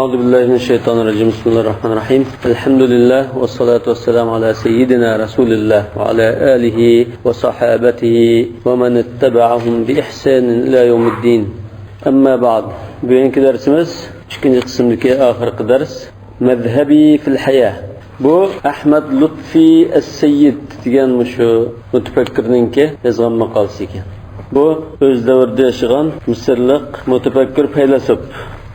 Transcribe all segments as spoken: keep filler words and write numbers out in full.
أعوذ بالله من الشيطان الرجيم. بسم الله الرحمن الرحيم. الحمد لله والصلاة والسلام على سيدنا رسول الله وعلى آله وصحابته ومن اتبعهم بإحسان إلى يوم الدين. أما بعد. بۈگۈنكى دەرسىمىز ئىككىنچى قىسىمدىكى ئاخىرقى دەرس. مذهبي في الحياة. بۇ ئەھمەد لۇتفى ئەس-سەييىد دېگەن مۇشۇ مۇتەپەككۇرنىڭكى يازغان ماقالىسى ئىكەن. بۇ ئۆز دەۋرىدە ياشىغان مىسىرلىق مۇتەپەككۇر پەيلاسوپ.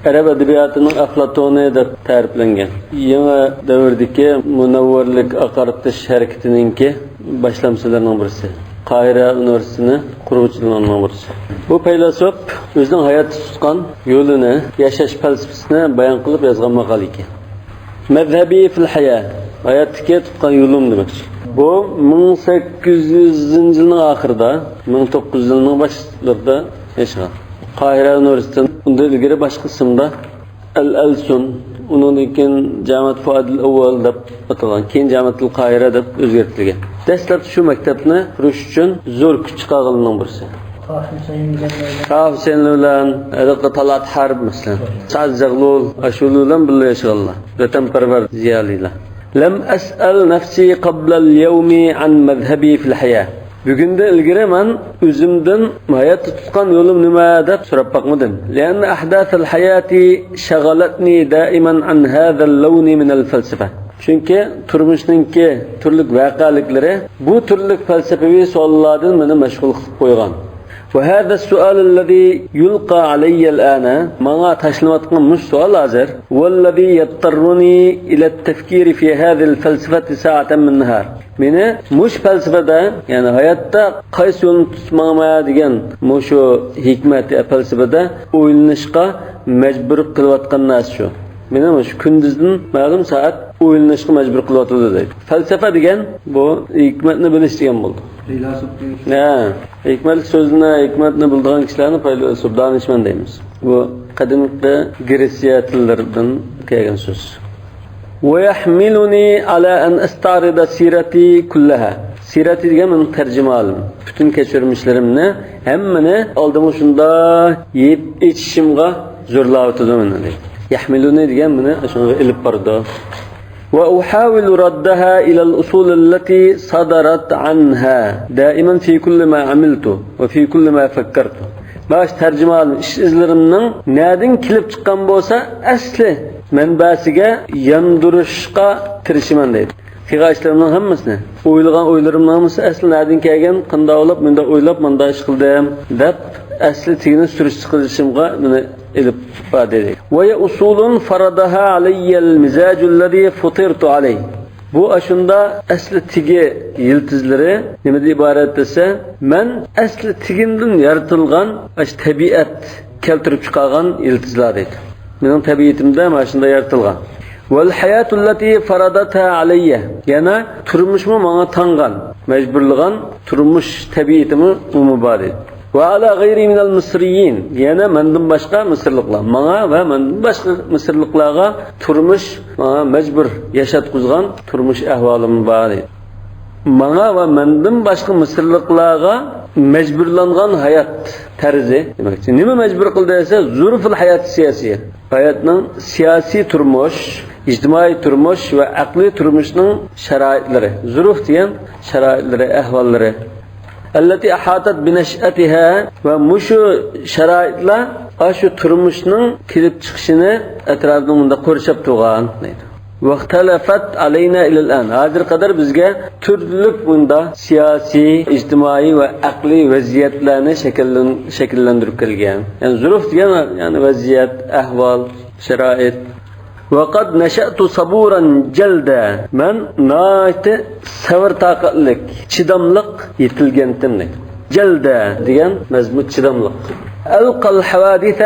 ئەرەب ئەدەبىياتىنىڭ ئەفلاتونى دەپ تەرىپلەنگەن. يېڭى دەۋردىكى مۇنەۋۋەرلىك ئاقارتىش ھەرىكىتىنىڭكى باشلامچىلىرىنىڭ بىرسى. قاھىرە ئۇنىۋېرسىتېتىنى قۇرغۇچىلىرىنىڭ بىرسى. بۇ پەيلاسوپ ئۆزىنىڭ ھاياتتا تۇتقان يولىنى، ياشاش پەلسەپىسىنى بايان قىلىپ يازغان ماقالە ئىكەن. مەزھەبى فىل ھايا، ھاياتتىكى تۇتقان يولۇم دېمەكچى. بۇ مىڭ سەككىز يۈزىنچى يىلنىڭ ئاخىرىدا، مىڭ توققۇز يۈز يىلنىڭ باشلىرىدا ياشىغان. قاھىرە ئۇنىۋېرسىتېتىدىن ئۇندىن ئىلگىرى باشقا ئىسىمدا ئەل ئەلسۇن، ئۇنىڭدىن كېيىن جامىئەت فۇئادىل ئەۋۋەل دەپ ئاتالغان، كېيىن جامىئەتۇل قاھىرە دەپ ئۆزگەرتىلگەن. دەسلەپتە شۇ مەكتەپنى قۇرۇش ئۈچۈن زور كۈچ چىقارغانلارنىڭ بىرسى. شاھ ھۈسەيىن بىلەن، ھېلىقى تالات ھەرب مەسىلەن، سەئد زەغلۇل، ئاشۇلار بىلەن بىللە ياشىغانلار، ۋەتەنپەرۋەر زىيالىيلار. لم أسأل نفسي قبل اليوم عن مذهبي في الحياة. بۈگۈندىن ئىلگىرى مەن ئۆزۈمدىن ھاياتتا تۇتقان يولۇم نېمە دەپ سوراپ باقمىدىم. لأن أحداث الحياة شغلتني دائما عن هذا اللون من الفلسفة. چۈنكى تۇرمۇشنىڭكى تۈرلۈك ۋەقەلىكلىرى بۇ تۈرلۈك پەلسەپىۋى سوئاللاردىن مېنى مەشغۇل قىلىپ قويغان. وهذا السؤال الذي يلقى علي الآن، ماڭا تاشلىنىۋاتقان مۇشۇ سوئال ھازىر، والذي يضطرني إلى التفكير في هذه الفلسفة ساعة من النهار. مېنى مۇشۇ پەلسەپىدە، يەنى ھاياتتا قايسى يولنى تۇتۇپ ماڭىمەن دېگەن مۇشۇ ھېكمەت، يا پەلسەپىدە ئويلىنىشقا مەجبۇر قىلىۋاتقان نەرسە شۇ. مېنى مۇشۇ كۈندۈزدىن مەلۇم سائەت ئويلىنىشقا مەجبۇر قىلىۋاتىدۇ دەيدۇ. پەلسەپە دېگەن بۇ ھېكمەتنى بىلىش دېگەن بولىدۇ. پەيلاسوپ دېگەن. ھە، ھېكمەتلىك سۆزنى، ھېكمەتنى بىلىدىغان كىشىلەرنى پەيلاسوپ، دانىشمەن دەيمىز. بۇ قەدىمكى گرېتسىيە تىللىرىدىن كەلگەن سۆز. ويحملني على أن أستعرض سيرتي كلها. سىرەتى دېگەن مېنىڭ تەرجىمىھالىم. پۈتۈن كەچۈرمىشلىرىمنى، ھەممىنى ئالدىمغا شۇنداق يېيىپ ئېچىشىمغا زورلاۋاتىدۇ مېنى، دەيدۇ. يەھمىلۇنى دېگەن مېنى شۇنىڭغا ئېلىپ بارىدۇ. وأحاول ردها إلى الأصول التي صدرت عنها دائما في كل ما عملت وفي كل ما فكرت. مانا شۇ تەرجىمىھالىم، ئىش ئىزلىرىمنىڭ نەدىن كېلىپ چىققان بولسا، ئەسلى مەنبەسىگە ياندۇرۇشقا تىرىشىمەن، دەيدۇ. قىلغان ئىشلىرىمنىڭ ھەممىسىنى، ئويلىغان ئويلىرىمنىڭ ھەممىسى ئەسلى نەدىن كەلگەن، قانداق بولۇپ، مۇنداق ئويلاپ، مۇنداق ئىش قىلدىم دەپ، ئەسلى تېگىنى سۈرۈشتە قىلىشىمغا مېنى ئېلىپ باردى. وهي أصول فرضها علي المزاج الذي فطرت عليه. بۇ ئاشۇندا ئەسلى تېگى يىلتىزلىرى نېمىدىن ئىبارەت دېسە، مەن ئەسلى تېگىمدىن يارىتىلغان ئاشۇ تەبىئەت كەلتۈرۈپ چىقارغان يىلتىزلار دەيدۇ. مېنىڭ تەبىئىتىمدە مانا شۇنداق يارىتىلغان. والحياة التي فرضتها علي، يەنە تۇرمۇشمۇ ماڭا تاڭغان، مەجبۇرلىغان تۇرمۇش تەبىئىتىمۇ ئۇمۇ بار ئىدى. وعلى غيري من المصريين، يەنە مەندىن باشقا مىسىرلىقلار، ماڭا ۋە مەندىن باشقا مىسىرلىقلارغا تۇرمۇش ماڭا مەجبۇر ياشاتقۇزغان تۇرمۇش ئەھۋالىمۇ بار ئىدى. ماڭا ۋە مەندىن باشقا مىسىرلىقلارغا مەجبۇرلانغان ھايات تەرزى دېمەكچى. نېمە مەجبۇر قىلدى دېسە، ظروف الحياة السياسية. ھاياتنىڭ سىياسىي تۇرمۇش، ئىجتىمائىي تۇرمۇش ۋە ئەقلىي تۇرمۇشنىڭ شارائىتلىرى. زۇروف دېگەن شارائىتلىرى، ئەھۋاللىرى. التي أحاطت بنشأتها، ۋە مۇشۇ شارائىتلار ئاشۇ تۇرمۇشنىڭ كېلىپ چىقىشىنى ئەتراپىدا مۇنداق قورشاپ تۇرغان دەيدۇ. واختلفت علينا إلى الآن. ھازىرغا قەدەر بىزگە تۈرلۈك مۇنداق سىياسىي، ئىجتىمائىي ۋە ئەقلىي ۋەزىيەتلەرنى شەكىللەن-، شەكىللەندۈرۈپ كەلگەن. يەنى زۇروف دېگەن، يەنى ۋەزىيەت، ئەھۋال، شارائىت. وقد نشأت صبورا جلدا. مەن ناھايىتى سەۋر تاقەتلىك، چىداملىق يېتىلگەنتىم دەيدۇ. جلدا دېگەن مەزمۇت، چىداملىق. ألقى الحوادث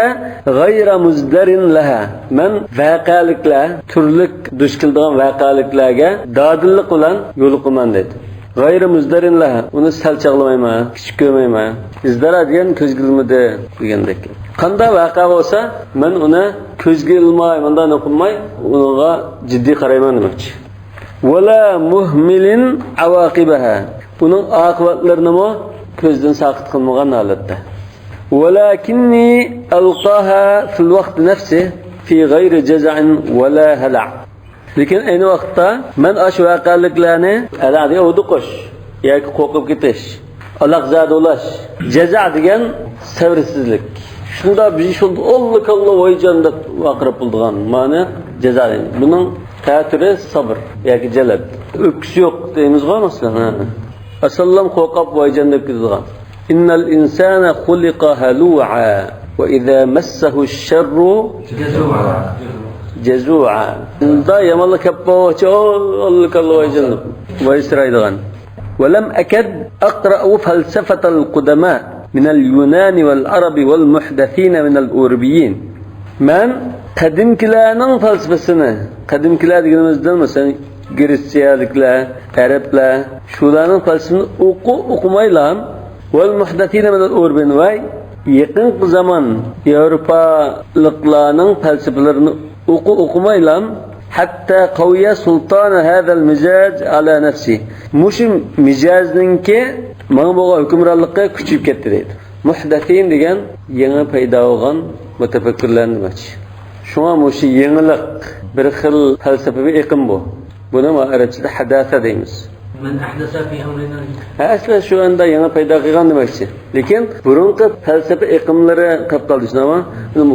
غير مصدر لها. مەن ۋەقەلىكلەر، تۈرلۈك دۇچ كېلىدىغان ۋەقەلىكلەرگە دادىللىق بىلەن يولۇقىمەن دەيدۇ. غير مصدر لها، ئۇنى سەل چاغلىمايمەن، كىچىك كۆرمەيمەن. ازدرا دېگەن كۆزگە ئىلمىدى دېگەندەك. قانداق ۋەقە بولسا، مەن ئۇنى كۆزگە ئىلماي، مۇنداق نوقۇماي، ئۇنىڭغا جىددىي قارايمەن دېمەكچى. ولا مهمل عواقبها، ئۇنىڭ ئاقىۋەتلىرىنىمۇ كۆزدىن ساقىت قىلمىغان ھالەتتە. ولكني ألقاها في الوقت نفسه، في غير جزع ولا هلع. لېكىن ئەينى ۋاقىتتا مەن ئاشۇ ۋەقەلىكلەرنى، ھەلە دېگەن ھودۇقۇش ياكى قورقۇپ كېتىش، ئالاقزادە بولاش، جەزە دېگەن سەۋرسىزلىك. شۇنداق بىر شۇنداق ئاللا كاللا ۋايجان دەپ ۋارقىراپ بولىدىغان مانا جەزا دەيمىز. بۇنىڭ تەتۈرى سەبر ياكى جەلەد. ئۆپكىسى يوق دەيمىزغۇ مەسىلەن. ھە. ئاسانلا قورقۇپ ۋايجان دەپ كېتىدىغان. إن الإنسان خلق هلوعا وإذا مسه الشر جزوعا. ئۇندا يامانلىق كەپ قالغۇچە، ئو، ئاللا كاللا ۋايجان دەپ ۋايسىرايدىغان. ولم أكد أقرأ فلسفة القدماء من اليونان والعرب والمحدثين من الأوروبيين. مەن قەدىمكىلەرنىڭ پەلسەپىسىنى، قەدىمكىلەر دېگىنىمىزدىن، مەسىلەن، گرېتسىيەلىكلەر، ئەرەبلەر، شۇلارنىڭ پەلسەپىسىنى ئوقۇ-، ئوقۇمايلا، والمحدثين من الأوروبيين، ۋە يېقىنقى زامان ياۋروپالىقلارنىڭ پەلسەپىلىرىنى ئوقۇ-، ئوقۇمايلا، حتى قوي سلطان هذا المزاج على نفسه. مۇشۇ مىجەزنىڭكى ماڭا بولغان ھۆكۈمرانلىقى كۈچىيىپ كەتتى دەيدۇ. مۇھدەسىن دېگەن يېڭى پەيدا بولغان مۇتەپەككۇرلارنى دېمەكچى. شۇڭا مۇشۇ يېڭىلىق بىر خىل پەلسەپىۋى ئېقىم بۇ. بۇنى ئەرەبچىدە ھەدەسە دەيمىز. من أحدث في أمرنا. ھە، ئەسلى شۇ ئەمدى يېڭى پەيدا قىلغان دېمەكچى. لېكىن بۇرۇنقى پەلسەپە ئېقىملىرى قېلىپ قالدى، شۇنداقمۇ؟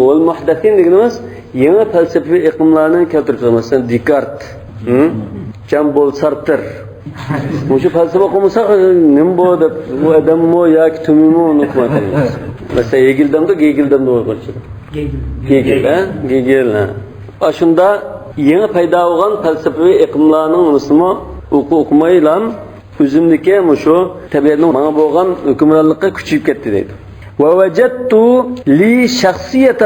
ۋەل مۇھدەسىن دېگىنىمىز يېڭى پەلسەپىۋى ئېقىملارنى كەلتۈرۈپ چىقىدۇ. مەسىلەن، دېكارت، ھە؟ جان بول سارتر. مۇشۇ پەلسەپە ئوقۇمىساق، نېمە بۇ دەپ، بۇ ئادەممۇ ياكى تۈمىمۇ ئۇنى ئوقۇمايدۇ. مەسىلەن، ھېگېل دەمدۇ، گېگېل دەمدۇ ئۇيغۇرچىدا؟ گېگېل. گېگېل، ھە؟ گېگېل، ھە. ئاشۇندا يېڭى پەيدا بولغان پەلسەپىۋى ئېقىملارنىڭ نېمىسىمۇ ئوقۇ-، ئوقۇمايلا، ئۆزۈمدىكى مۇشۇ تەبىئەتنىڭ ماڭا بولغان ھۆكۈمرانلىقى كۈچىيىپ كەتتى دەيدۇ. ووجدت لي شخصية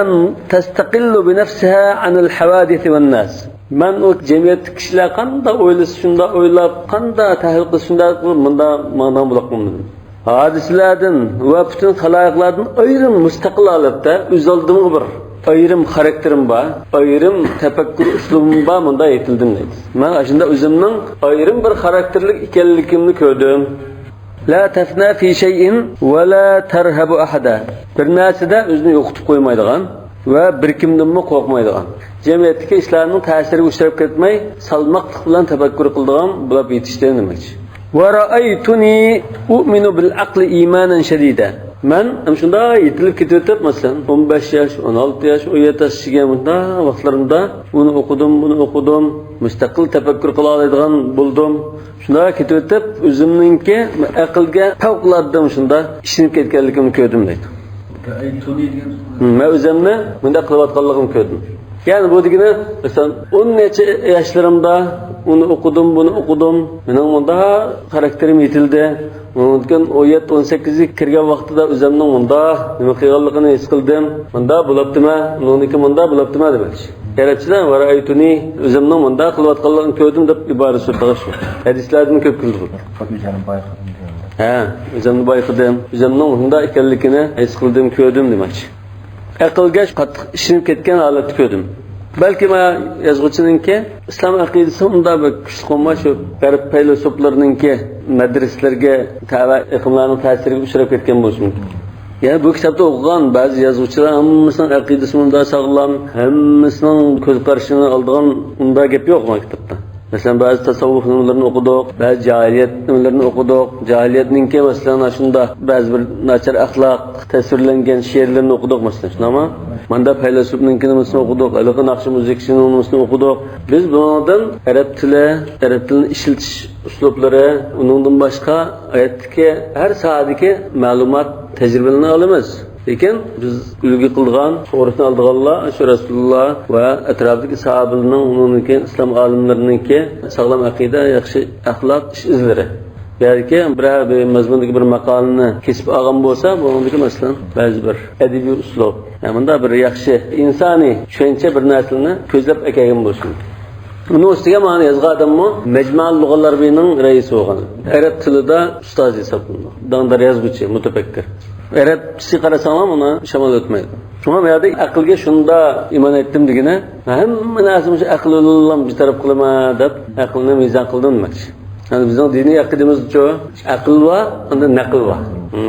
تستقل بنفسها عن الحوادث والناس. مەن ئۇ جەمئىيەتتىكى كىشىلەر قانداق ئويلىسا شۇنداق ئويلاپ، قانداق تەھلىل قىلسا شۇنداق قىلىپ، مۇنداق ماڭىدىغان بولۇپ قالمىدىم. ھادىسىلەردىن ۋە پۈتۈن خالايىقلاردىن ئايرىم، مۇستەقىل ھالەتتە ئۆز ئالدىمغا بىر ئايرىم خاراكتېرىم بار، ئايرىم تەپەككۇر ئۇسلۇبۇم بار، مۇنداق يېتىلدىم دەيدۇ. مەن ئاشۇنداق ئۆزۈمنىڭ ئايرىم بىر خاراكتېرلىك ئىكەنلىكىمنى كۆردۈم. لا تفنى في شيء ولا ترهب أحدا. بىر نەرسىدە ئۆزىنى يوقىتىپ قويمايدىغان ۋە بىر كىمدىنمۇ قورقمايدىغان، جەمئىيەتتىكى ئىشلارنىڭ تەسىرىگە ئۇچراپ كەتمەي، سالماقلىق بىلەن تەپەككۇر قىلىدىغان بولۇپ يېتىشتىن دېمەكچى. ورأيتني أؤمن بالعقل إيمانا شديدا. مەن ھەم شۇنداق يېتىلىپ كېتىۋېتىپ، مەسىلەن، ئون بەش ياش، ئون ئالتە ياش، ئون يەتتە ياشقا كەلگەن مۇنداق ۋاقىتلىرىمدا ئۇنى ئوقۇدۇم، بۇنى ئوقۇدۇم، مۇستەقىل تەپەككۇر قىلالايدىغان بولدۇم. شۇنداق كېتىۋېتىپ، ئۆزۈمنىڭكى ئەقىلگە پەۋقۇلئاددە شۇنداق ئىشىنىپ كەتكەنلىكىمنى كۆردۈم دەيدۇ. مەن ئۆزۈمنى مۇنداق قىلىۋاتقانلىقىمنى كۆردۈم. يەنى بۇ دېگىنى، مەسىلەن، ئون نەچچە ياشلىرىمدا ئۇنى ئوقۇدۇم، بۇنى ئوقۇدۇم. مېنىڭ مۇنداق خاراكتېرىم يېتىلدى. ئۇنىڭدىن كېيىن ئون يەتتە، ئون سەككىزگە كىرگەن ۋاقتىدا ئۆزۈمنىڭ مۇنداق نېمە قىلغانلىقىنى ھېس قىلدىم. مۇنداق بولاپتىمەن، ئۇنىڭدىن كېيىن مۇنداق بولاپتىمەن دېمەكچى. ئەرەبچىدە ورأيتني، ئۆزۈمنىڭ مۇنداق قىلىۋاتقانلىقىنى كۆردۈم دەپ ئىبارە سۆزلىگەن شۇ. ھەدىسلەردىن كۆپ كېلىدۇ. ھە، ئۆزۈمنى بايقىدىم، ئۆزۈمنىڭ مۇنداق ئىكەنلىكىنى ھېس قىلدىم، كۆردۈم دېمەكچى. ئەقىلگە قاتتىق ئىشىنىپ كەتكەن ھالەتتە كۆردۈم. بەلكى مانا يازغۇچىنىڭكى ئىسلام ئەقىدىسى ئۇنداق بىر كۈچلۈك بولماي، شۇ غەرب پەيلاسوپلىرىنىڭكى مەدرىسىلىرىگە تەۋە ئېقىملارنىڭ تەسىرىگە ئۇچراپ كەتكەن بولۇشى مۇمكىن. يەنى بۇ كىتابتا ئوقۇغان بەزى يازغۇچىلار ھەممىسىنىڭ ئەقىدىسى مۇنداق ساغلام، ھەممىسىنىڭ كۆز قارىشىنى ئالىدىغان ئۇنداق گەپ يوق مانا كىتابتا. مەسىلەن، بەزى تەسەۋۋۇپ نېمىلىرىنى ئوقۇدۇق، بەزى جاھىلىيەت نېمىلىرىنى ئوقۇدۇق. جاھىلىيەتنىڭكى، مەسىلەن، ئاشۇنداق بەزى بىر ناچار ئەخلاق تەسۋىرلەنگەن شېئىرلىرىنى ئوقۇدۇق، مەسىلەن، شۇنداقمۇ؟ ماندا پەيلاسوپنىڭكى نېمىسىنى ئوقۇدۇق، ھېلىقى ناخشا مۇزىكىسىنىڭ نېمىسىنى ئوقۇدۇق. بىز بۇنىڭدىن ئەرەب تىلى، ئەرەب تىلىنى ئىشلىتىش ئۇسلۇبلىرى، ئۇنىڭدىن باشقا ھاياتتىكى ھەر ساھەدىكى مەلۇمات، تەجرىبىلەرنى ئالىمىز. لېكىن بىز ئۈلگە قىلىدىغان، سۇغۇرتىنى ئالىدىغانلار شۇ رەسۇلۇللا ۋە ئەتراپىدىكى ساھابىلەرنىڭ، ئۇنىڭدىن كېيىن ئىسلام ئالىملىرىنىڭكى ساغلام ئەقىدە، ياخشى ئەخلاق، ئىش ئىزلىرى. ياكى بىرەر بىر مەزمۇندىكى بىر ماقالىنى كېسىپ ئالغان بولسا، بۇنىڭدىكى، مەسىلەن، بەزى بىر ئەدەبىي ئۇسلۇب، يا مۇنداق بىر ياخشى ئىنسانىي چۈشەنچە بىر نەرسىلەرنى كۆزلەپ ئەكەلگەن بولۇشى مۇمكىن. ئۇنىڭ ئۈستىگە مانا يازغان ئادەممۇ مەجمەئۇل لۇغەلئەرەبىينىڭ رەئىسى بولغان. ئەرەب تىلىدا ئۇستازى ھېسابلىنىدۇ. داڭدار يازغۇچى، مۇتەپەككىر. ئەرەبچىسىگە قارىساڭلار مانا شامال ئۆتمەيدۇ. شۇڭا بۇ يەردە ئەقىلگە شۇنداق ئىمان ئېيتتىم دېگىنى، ھەممە نەرسىنى مۇشۇ ئەقىل بىلەنلا بىر تەرەپ قىلىمەن دەپ ئەقىلنى مىزان قىلدىم دېمەكچى. يەنى بىزنىڭ دىنىي ئەقىدىمىزدىچۇ، ئەقىل بار، ئاندىن نەقىل بار.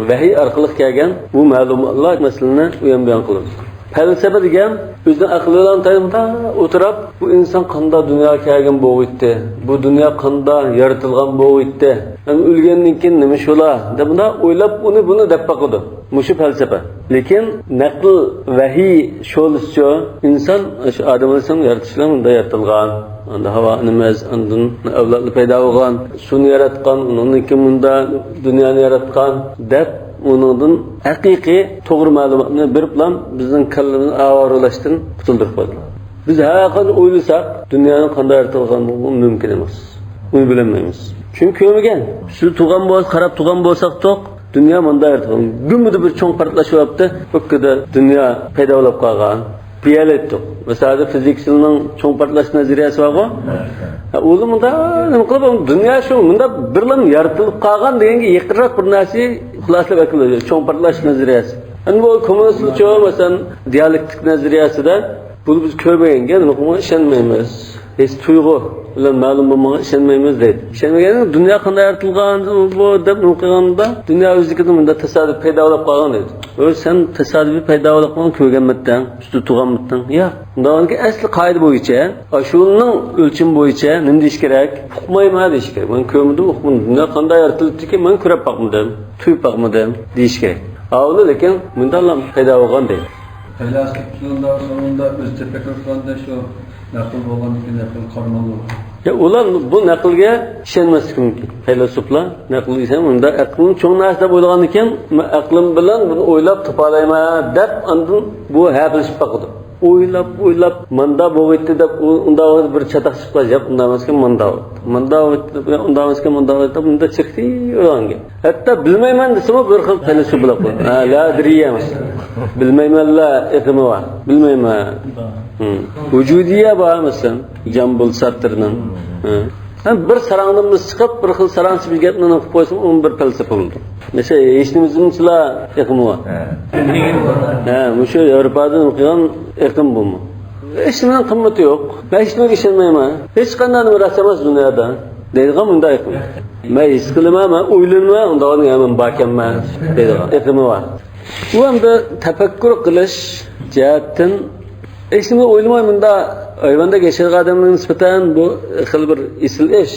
ۋەھىي ئارقىلىق كەلگەن بۇ مەلۇماتلار مەسىلىنى ئۇيان بۇيان قىلىدۇ. پەلسەپە دېگەن ئۆزىنىڭ ئەقلى بىلەن تايىنىدا ئولتۇرۇپ، بۇ ئىنسان قانداق دۇنياغا كەلگەن بولغىيتتى، بۇ دۇنيا قانداق يارىتىلغان بولغىيتتى، ھەم ئۆلگەندىن كېيىن نېمە شۇلا دەپ مۇنداق ئويلاپ، ئۇنى بۇنى دەپ باقىدۇ. مۇشۇ پەلسەپە. لېكىن نەقىل، ۋەھىي شولىسىچۇ، ئىنسان شۇ ئادەم ئەلەيھىسسالام يارىتىشلا مۇنداق يارىتىلغان. ئاندا ھاۋا ئانىمىز، ئاندىن ئەۋلادلار پەيدا بولغان، سۇنى ياراتقان، ئۇنىڭدىن كېيىن مۇندا دۇنيانى ياراتقان دەپ، ئۇنىڭدىن ھەقىقىي توغرا مەلۇماتنى بېرىپلا بىزنىڭ كاللىمىزنى ئاۋارىلاشتىن قۇتۇلدۇرۇپ قويدى. بىز ھەر قانداق ئويلىساق، دۇنيانىڭ قانداق يارىتىلغانلىقى مۇمكىن ئەمەس. ئۇنى بىلەلمەيمىز. چۈنكى كۆرمىگەن. بىز تۇغان بولسا، قاراپ تۇغان بولساقتۇق، دۇنيا مۇنداق يارىتىلغان. گۈممىدە بىر چوڭ پارتلاش بولۇپتۇ، ئۆپكىدە دۇنيا پەيدا بولۇپ قالغان. دېيەلەيتتۇق. مىسالدا، فىزىكچىلارنىڭ چوڭ پارتلاش نەزەرىيەسى بارغۇ. ھە، ئۇلار مۇنداق نېمە قىلىپ، دۇنيا شۇ مۇنداق بىرلا يارىتىلىپ قالغان دېگەنگە يېقىنراق بىر نەرسە خۇلاسىلەپ ئەكېلىدۇ، چوڭ پارتلاش نەزەرىيەسى. ئەمدى بۇ كوممۇنىستلارچۇ، مەسىلەن، دىيالېكتىك نەزەرىيەسىدە، بۇنى بىز كۆرمىگەنگە نېمە قىلمايمىز، ئىشەنمەيمىز. ھېس تۇيغۇ بىلەن مەلۇم بولمىغان ئىشەنمەيمىز دەيدۇ. ئىشەنمىگەن، دۇنيا قانداق يارىتىلغان بۇ دەپ نېمە قىلغاندا، دۇنيا ئۆزلۈكىدىن مۇنداق تاسادىپىي پەيدا بولۇپ قالغان دەيدۇ. ئۆي، سەن تاسادىپىي پەيدا بولۇپ قالغان كۆرگەنمىدىڭ، ئۈستىدە تۇرغانمىدىڭ؟ ياق. ئۇنداق بولغاندىكىن ئەسلى قائىدە بويىچە، ئاشۇنىڭ ئۆلچىمى بويىچە نېمە دېيىش كېرەك؟ ئۇقمايمەن دېيىش كېرەك. مەن كۆرمىدىم، ئۇقمىدىم. دۇنيا قانداق يارىتىلىپتىكىن، مەن كۆرۈپ باقمىدىم، تۇيۇپ باقمىدىم دېيىش كېرەك. ئاۋۇنى لېكىن مۇنداقلا پەيدا بولغان دەيدۇ. پەيلاسوپلار سونۇندا ئۆزى تەپەككۇر قىلغاندا شۇ نەقىل بولغاندىكىن نەقىل قارىماڭلار. يا، ئۇلار بۇ نەقىلگە ئىشەنمەسلىكى مۇمكىن. پەيلاسوپلار نەقىل دېسەم، ئۇندا ئەقلىم چوڭ نەرسە دەپ ئويلىغاندىكىن، مەن ئەقلىم بىلەن بۇنى ئويلاپ تاپالايمەن دەپ، ئاندىن بۇ ھەپىلىشىپ باقىدۇ. ئويلاپ، ئويلاپ، ماندا بولغىيتتى دەپ، ئۇ، ئۇنداق بىر چاتاق چىقىپ قالسا، ياق، ئۇنداق ئەمەسكەن، ماندا بولغىيتتى. ماندا بولغىيتتى دەپ، ئۇنداق ئەمەسكەن، ماندا بولغىيتتى دەپ، بۇندا چىقتى ئۇيغانگە. ھەتتا بىلمەيمەن دېسىمۇ بىر خىل پەيلاسوپ بولۇپ قالىدۇ. ھە، لا ئەدرىيە ئەمەس. بىلمەيمەنلا ئېقىمى بار. بىلمەيمەن. ھىم. ۋۇجۇدىيە بار، مەسىلەن، جامبۇل سارتىرنىڭ. ھە. ھەم بىر ساراڭدىن بىز چىقىپ، بىر خىل ساراڭچە بىر گەپنى قىلىپ قويسىمۇ، ئۇمۇ بىر پەلسەپە بولىدۇ. مەسىلەن، ھېچنېمىزدىنچىلا ئېقىمى بار. ھە. ھە، مۇشۇ ياۋروپادىن ئوقۇغان ئېقىم بۇمۇ. ھېچنېمىنىڭ قىممىتى يوق. مەن ھېچنېمىگە ئىشەنمەيمەن. ھېچقانداق نېمە راست ئەمەس دۇنيادا دەيدىغان مۇنداق ئېقىم. مەن ھېس قىلىمەن، مەن ئويلىنىمەن، ئۇنداق نېمە مەن باركەنمەن دەيدىغان ئېقىمى بار. ئۇ ئەمدى تەپەككۇر قىلىش جەھەتتىن ھېچنېمە ئويلىماي مۇنداق ھايۋاندەك ياشايدىغان ئادەملەرگە نىسبەتەن بۇ خېلى بىر ئېسىل ئىش.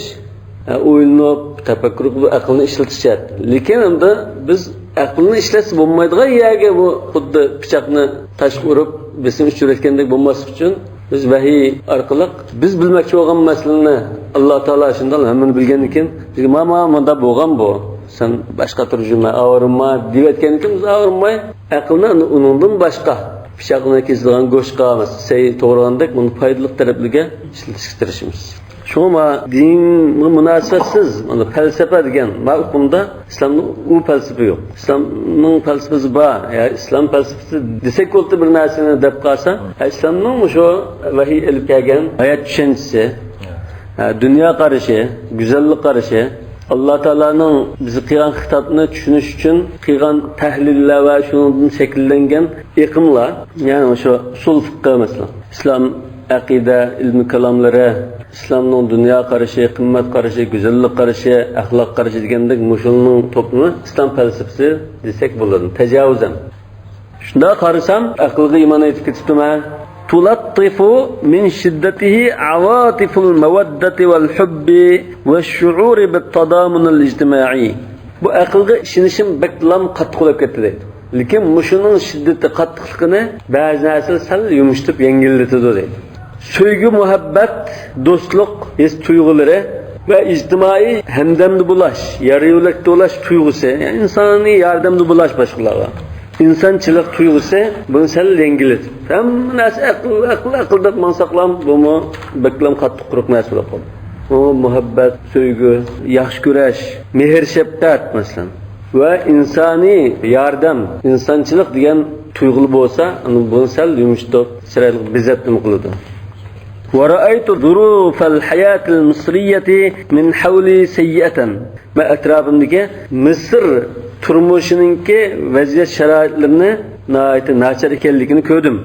ھە، ئويلىنىپ، تەپەككۇر قىلىپ، ئەقىلنى ئىشلىتىش جەھەتتىن. لېكىن ئەمدى بىز ئەقىلنى ئىشلەتسە بولمايدىغان يەرگە بۇ خۇددى پىچاقنى تاشقا ئۇرۇپ، بېسىم ئۇچۇرۇۋەتكەندەك بولماسلىق ئۈچۈن، بىز ۋەھىي ئارقىلىق بىز بىلمەكچى بولغان مەسىلىنى ئاللا تائالا شۇنداق ھەممىنى بىلگەندىن كېيىن، بىزگە، «ماما، مۇنداق بولغان بۇ. سەن باشقا تۈرجۈمە ئاۋارىما» دېيىۋەتكەندىن كېيىن، بىز ئاۋارماي، ئەقىلنى ئۇنىڭدىن باشقا، پىچاقنى كېسىدىغان گۆشقا، سەي توغرىغاندەك، بۇنى پايدىلىق تەرەپلىرىگە ئىشلىتىشكە تىرىشىمىز. شۇڭا مانا دىنغا مۇناسىۋەتسىز، مانا پەلسەپە دېگەن مانا ئۇقۇمدا ئىسلامنىڭ ئۇ پەلسەپە يوق. ئىسلامنىڭ پەلسەپىسى بار. يا ئىسلام پەلسەپىسى دېسەك بولدى بىر نەرسىنى دەپ قالسا، ھە، ئىسلامنىڭ مۇشۇ ۋەھىي ئېلىپ كەلگەن ھايات چۈشەنچىسى، ھە، دۇنيا قارىشى، گۈزەللىك قارىشى، ئاللا تائالانىڭ بىزگە قىلغان خىتابنى چۈشىنىش ئۈچۈن قىلغان تەھلىللەر ۋە شۇنىڭدىن شەكىللەنگەن ئېقىملار، يەنى مۇشۇ ئۇسۇل فىقھى مەسىلەن، ئىسلام ئەقىدە، ئىلمىي كالاملىرى، ئىسلامنىڭ دۇنيا قارىشى، قىممەت قارىشى، گۈزەللىك قارىشى، ئەخلاق قارىشى دېگەندەك مۇشۇنىڭ توپلىمى ئىسلام پەلسەپىسى دېسەك بولىدۇ، تەجاۋۇزەن. شۇنداق قارىسام، ئەقىلگە ئىمان ئېيتىپ كېتىپتىمەن. تۇلەتتىفۇ مىن شىددەتىھى ئەۋاتىفۇل مەۋەددەتى ۋەل ھۇببى ۋەششۇئۇرى بىتتادامۇنىل ئىجتىمائىي. بۇ ئەقىلگە ئىشىنىشىم بەكلا قاتتىق بولۇپ كەتتى دەيدۇ. لېكىن مۇشۇنىڭ شىددىتى، قاتتىقلىقىنى بەزى نەرسىلەر سەل يۇمشىتىپ يەڭگىللىتىدۇ دەيدۇ. سۆيگۈ، مۇھەببەت، دوستلۇق ھېس تۇيغۇلىرى ۋە ئىجتىمائىي ھەمدەمدە بولاش، يار يۆلەكتە بولاش تۇيغۇسى، يەنى ئىنسانىي ياردەمدە بولاش باشقىلارغا، ئىنسانچىلىق تۇيغۇسى بۇنى سەل يەڭگىللىتىپ، ھەممە نەرسە ئەقىل، ئەقىل، ئەقىل دەپ ماڭساقلام، بۇمۇ بەكلا قاتتىق قۇرۇق نەرسە بولۇپ قالدى. ئۇ مۇھەببەت، سۆيگۈ، ياخشى كۆرۈش، مېھىر-شەپقەت، مەسىلەن، ۋە ئىنسانىي ياردەم، ئىنسانچىلىق دېگەن تۇيغۇلار بولسا، ئاندىن بۇنى سەل يۇمشىتىپ، چىرايلىق بېزەپ نېمە قىلىدۇ. ورأيت ظروف الحياة المصرية من حولي سيئة. مەن ئەتراپىمدىكى مىسىر تۇرمۇشىنىڭكى ۋەزىيەت شارائىتلىرىنى ناھايىتى ناچار ئىكەنلىكىنى كۆردۈم.